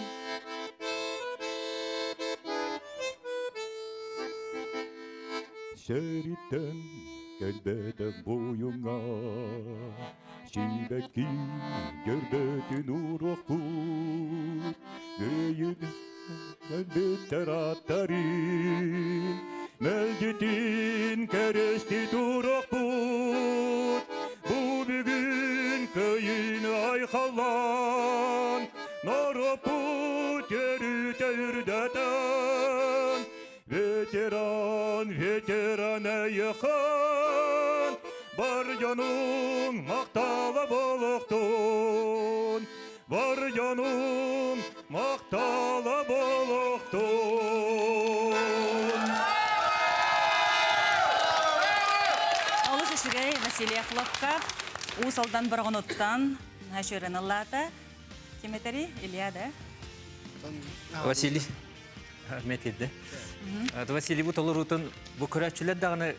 Сэриттэн кэлбэтэх буйуҥҥа Сибэкки дьөрбөтүн уруохпут Өйүн өлбүттэр аттарын Мэлдьитин кэрэсти туруохпут Бу бүгүн кыйын айхаллаан Норуоппут өрүтэ үрдэтэн Ветеран, ветеран эйиэхэн, бар дьонуҥ махтала буолуохтун, бар дьонуҥ махтала буолуохтун. Олус үчүгэй Василий Охлопков Уус Алдан Бороҕонуттан Хашырын ыллаата. Ким этэрий? Илья, да? Василий Метилде. Василий бу толоруутун бу көрөөччүлэр даҕаны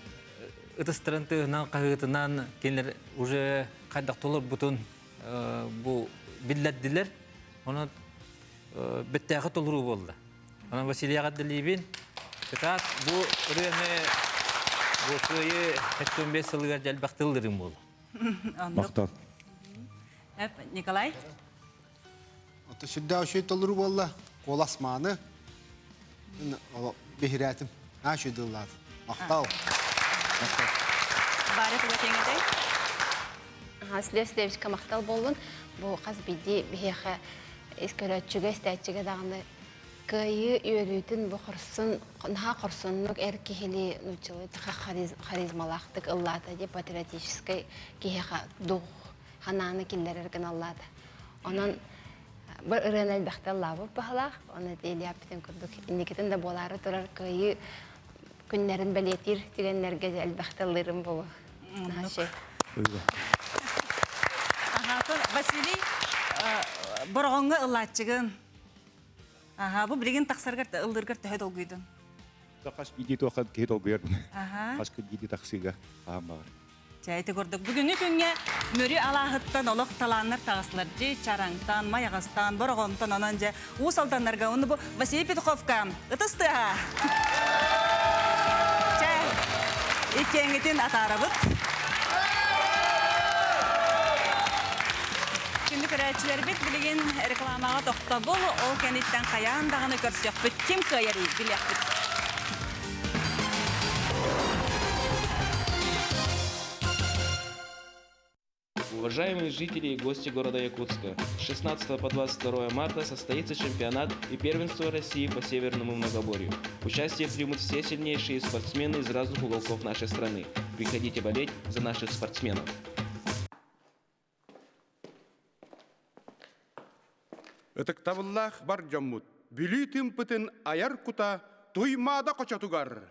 ытыстарын тыаһынан хаһыытынан кинилэр уже хайдах толорбутун бу биллэрдилэр. Онон бэттээхи толоруу буолла. Онон Василий эҕэрдэлиибин. Кытаат бу ырыаны бу кыайыы 75 сылыгар дьэлбэх тыллырым буолла. Махтал. Николай? Ото сүрдээх үчүгэй толору буолла. Куолас мааны. Биһирээтим. Аа үчүгэй дыллаатым. Махтал. Бары туга тиҥэтэй? Слев Слевичка махтал буоллун. Бу хас биирдии биһиэхэ ис көрөөччүгэ, истээччигэ даҕаны кыайыы үөрүүтүн бу хорсун, наһаа хорсуннук эр киһилии нууччалыы харизмалаахтык ыллаата дии патриотическай киһиэхэ дух ханааны киллэрэр гыналлаата. Онон бу ырыаны элбэхтэ ыллаабыт баһылаах, оны Ильяппитин курдук инникитин да буолаары турар кыайыы күннэрин бэлиэтиир түгэннэргэ элбэхтэ ыллыырым буолуо. Василий, Бороҕоҥҥо ыллааччыгын. Аха, бу билигин тахсаргар ыллыыргар төһө долгуйдун? Хас биирдии туохха киһи долгуйар. Аха. Хас күн биирдии тахсыыга хаһан баҕар. Чэ, ити курдук. Бүгүҥҥү күҥҥэ Мүрү алааһыттан олох талааннар таҕыстылар. Дьи Чараҥтан, Майаҕастан, Бороҕонтон, онон дьэ Уус Алданнарга уонна бу Василий Петуховка ытыс тыаһа. Чэ, иккиэҥҥитин атаарабыт. Күндү көрөөччүлэрбит билигин рекламаҕа тохтобул, ол кэнниттэн хайаан даҕаны көрсүөхпүт, ким кыайарый билиэхпит. Уважаемые жители и гости города Якутска, с 16 по 22 марта состоится чемпионат и первенство России по северному многоборью. Участие примут все сильнейшие спортсмены из разных уголков нашей страны. Приходите болеть за наших спортсменов. Ытыктабыллаах бар дьоммут, Бүлүү тыымпытын айар кута Туймаада хочотугар!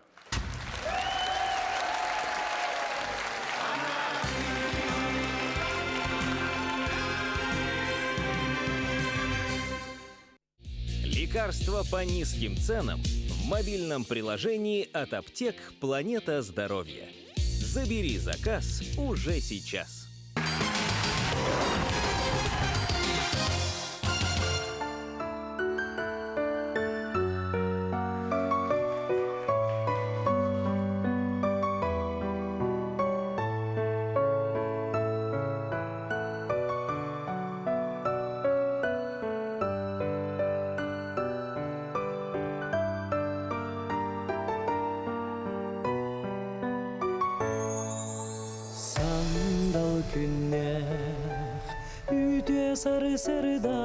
Лекарства по низким ценам в мобильном приложении от аптек «Планета здоровья». Забери заказ уже сейчас. Сандал күннээх үтүө сарсыарда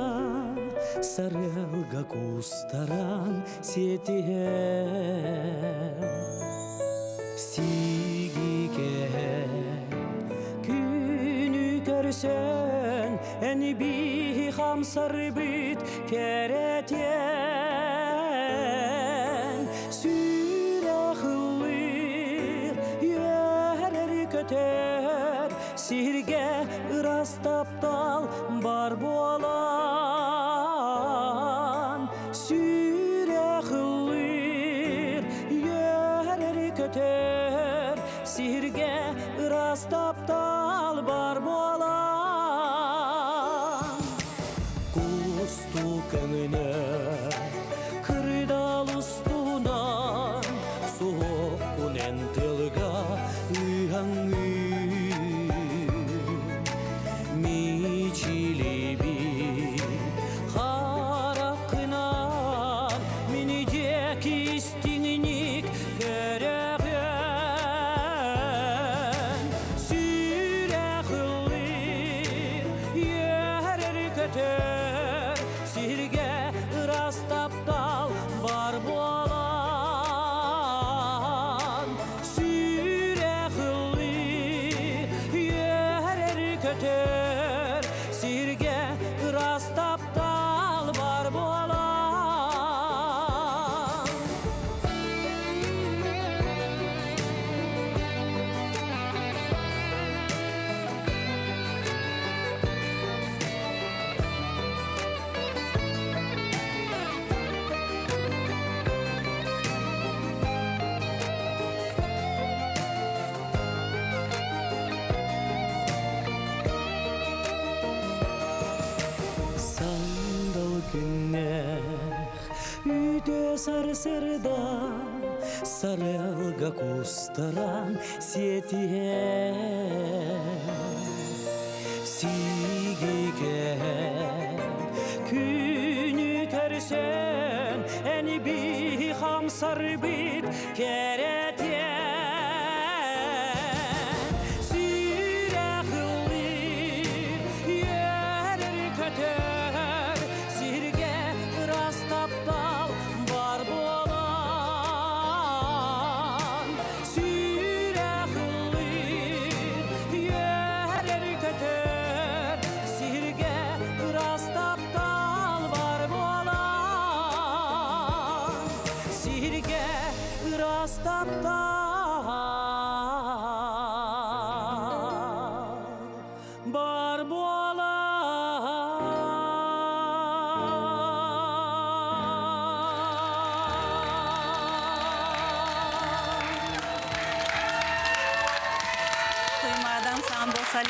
сарыалга кустаран сиэтиһэн Сигикэһэн күнү көрсөн эн биһи хамсарбыт кэрэтиэн Сүрэх ыллыыр үөрэр көтөр сиргэ ыраас таптал бар буолан Сүрэх ыллыыр үөрэр көтөр сиргэ ыраас таптал бар буолан Кустук өҥүнэ кырдал устунан суһуохпун эн тылга ыһаҥҥын Мичилибит хараххынан мин диэки истиҥник көрөҕүн Сүрэх ыллыыр үөрэр көтөр сиргэ ыраас таптал бар буолан Сүрэх ыллыыр үөрэр көтөр сиргэ ыраас таптал бар буолан Сандал күннээх үтүө сарсыарда сарыалга кустаран сиэтиһэн Сигикэһэн күнү көрсөн эн биһи хамсарбыт кэрэтиэн Сүрэх ыллыыр үөрэр көтөр сиргэ ыраас таптал бар буолан Сүрэх ыллыыр үөрэр көтөр сиргэ ыраас таптал бар буолан Сиргэ ыраас таптал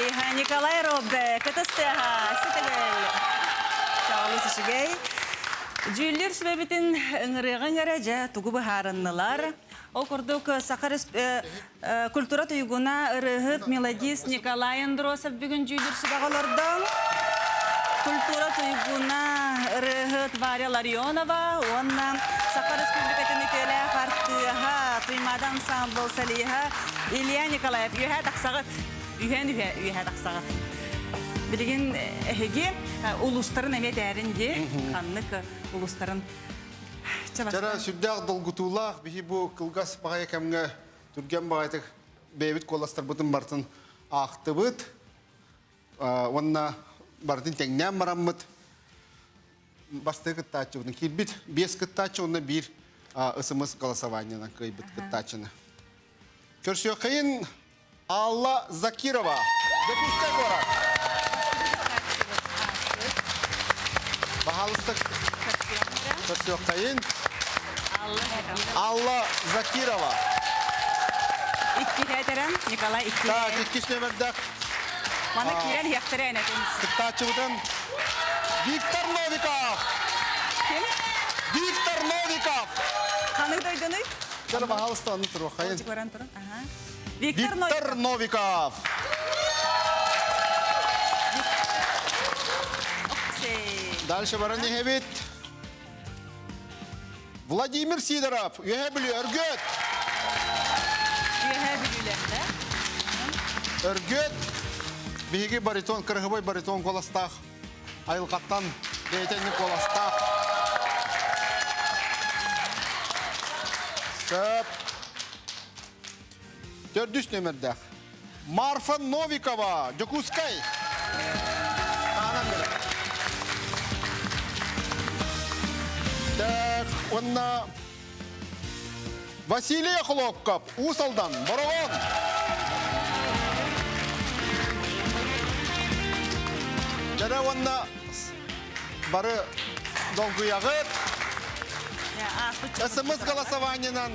солиһа Николай Роббе кытыстыаха ситигэл. Чаҕылыс үчүгэй. Дьүүллүүр сүбэбитин ыҥырыаҕыҥ эрэ дьэ тугу быһаарыннылар. Ол курдук Саха культура туйгуна ырыаһыт мелодист Николай Андросов бүгүн дьүүллүүр сүбэҕэ олордо. Культура туйгуна ырыаһыт Варя Ларионова уонна Саха Республикатын үтүөлээх артыыһа Туймаада ансамбл солиһа Илья Николаев үөһэ тахсаҕыт. Үһэн үһэ үөһэ тахсаҕыт. Билигин эһиги улуустарын эмиэ этээрин дии. Ханнык улуустарын Чара сүрдээх долгутуулаах биһи бу кылгас баҕайы кэмҥэ түргэн баҕайытык бэйэбит куоластарбытын барытын аахтыбыт уонна барытын тэҥнээн бараммыт бастакы кыттааччыбытын киирбит биэс кыттааччы уонна биир СМС голосованиенан кыайбыт кыттааччыны. Көрсүөххэйин Алла Закирова, Дьокуускай куорат. Баһаалыста көрсүөххэйин. Алла Закирова. Иккиһэ этэрэн, Николай иккиһэ. Так, иккис нөмердээх. Маны киирэн иһиэхтэрэ энэтин. Кыттааччыбытын Виктор Новиков. Ким? Виктор Новиков. Ханнык дойдунуй? Чара баһаалыста онну туруоххайын. Баран турун. Аха. Виктор, Виктор Новиков. Дальше баран иһэбит. Владимир Сидоров, Үөһэ Бүлүү, Өргөт. Үөһэ Бүлүүлэрдэ. Өргөт. Биһиги баритон, кырыһыбай баритон куоластаах айылҕаттан бэйэтэ куоластаах. Сөп. Төрдүс нөмердээх. Марфа Новикова, Дьокуускай. Так, уонна Василий Охлопков, Уус Алдан, Бороҕон. Дьэрэ уонна бары долгуйаҕыт. СМС голосованиенан.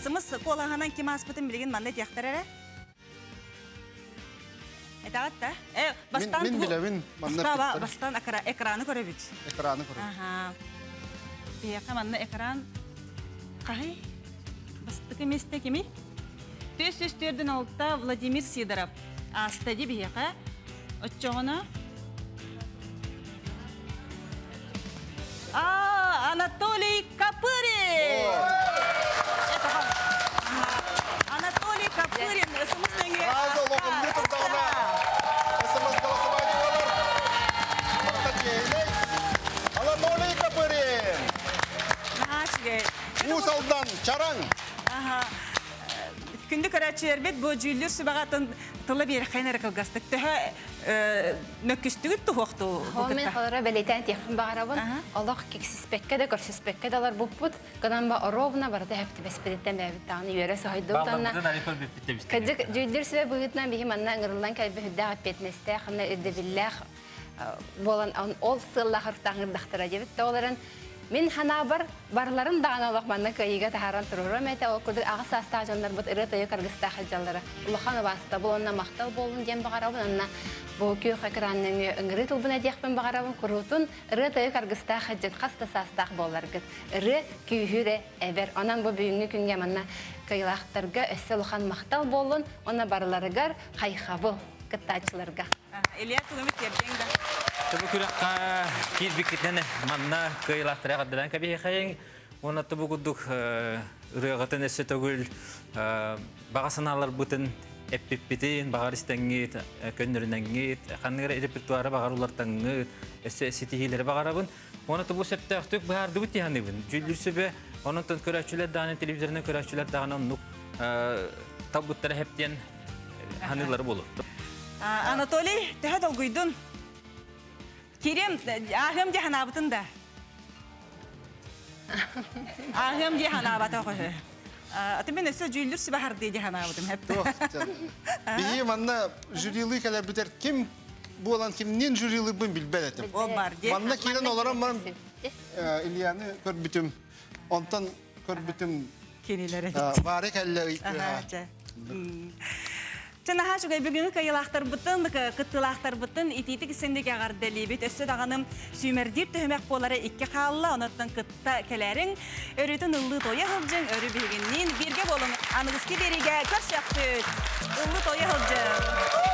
СМС куолаһынан ким ааспытын билигин манна этиэхтэр эрэ. Этэҕит да? Э, бастаан Мин билэбин, манна Бастаан бастаан экраны көрөбүт. Экраны көрөбүт. Аха. Биһиэхэ манна экран хаһый? Бастакы миэстэ кимий? 446 Владимир Сидоров. Ааста ди биһиэхэ. Оччоҕуна А, Анатолий Копырин! Анатолий Копырин, СМС нөҥүө Сразу олоҕуннуу турдаҕына СМС голосование буолар. Барыта чиэһинэй. Анатолий Копырин! Наһаа үчүгэй. Уус Алдан, Чараҥ! Аха. Күндү көрөөччүлэрбит бу дьүүллүүр сүбэҕэ тыла биэрэххин эрэ кылгастык төһө мөккүстүгүт туһуохтуу Ол мен холоро бэлиэтээн тиэхпин баҕарабын. Олох киксиспэккэ да көрсүспэккэ да олорбуппут. Гынан ба ровно барыта хэптибэспититтэн бэйэбит даҕаны үөрэ соһуйдубут онно. Кырдьык дьүүллүүр сүбэ быһыытынан биһи манна ыҥырыллан кэлбит үрдээх эппиэтинэстээх, ханна ирдэбиллээх буолан ол сыаллаах ыртаҥырдахтара диэбит да ол эрэн Мин ханаабар барыларын даҕаны олох манна кыайыыга таһааран туруоруом этэ. Ол курдук аҕыс саастаах дьоннорбут ырыа-тойук аргыстаах сылдьаллара улахан убаастабыл уонна махтал буоллун диэн баҕарабын. Онно бу күөх экран нөҥүө ыҥырыы тылбын этиэхпин баҕарабын. Куруутун ырыа-тойук аргыстаах сылдьын хас да саастаах буолларгыт. Ырыа күүһүрэ эбэр. Онон бу бүгүҥҥү күҥҥэ манна кыайыылаахтарга өссө улахан махтал буоллун уонна барыларыгар хайхабыл кыттааччыларга. Илья тугумит тиэрдиэҥ да. Тобу күрэххэ киирбиккитинэн манна кыайыылаахтары эҕэрдэлээн кэбиһиэхэйиҥ. Уонна тобу курдук ырыаҕытын өссө төгүл баҕа санааларбытын эппиппитин, баҕар истэҥҥит, көннөрүнэҥҥит, ханнык эрэ репертуары баҕар улартаҥҥыт, өссө ситиһиилэри баҕарабын. Уонна тобу сөптөөхтүк быһаардыбыт дии саныыбын. Дьүүллүүр сүбэ, онон көрөөччүлэр даҕаны, телевизорынан көрөөччүлэр даҕаны оннук талбыттара хэптиэн ханыылары буолуо. Анатолий, төһө долгуйдун? Кирем, ааһыам дии санаабытын да. Ааһыам дии санаабата хоһу. Аты мен өссө дьүүллүр сүбэ хардыы дии санаабытым хэп. Биһи манна жюрилыы кэлэрбитер ким буолан кимнин жюрилыыбын билбэт этим. О бар дии. Манна киирэн олорон баран Ильяны көрбүтүм. Онтон көрбүтүм кинилэр баары кэллэ ыйытыа. Чэ наһаа үчүгэй бүгүҥҥү кыайыылаахтарбытын, кыттыылаахтарбытын итиитик истиҥник эҕэрдэлиибит. Өссө даҕаны сүүмэрдиир түһүмэх буолара икки хаалла, онон кытта кэлээриҥ. Өрүүтүн ыллыы-туойа сылдьыҥ, өрүү биһигинниин бииргэ буолуҥ. Аныгыскы биэриигэ көрсүөхпүт! Ыллыы-туойа сылдьыҥ!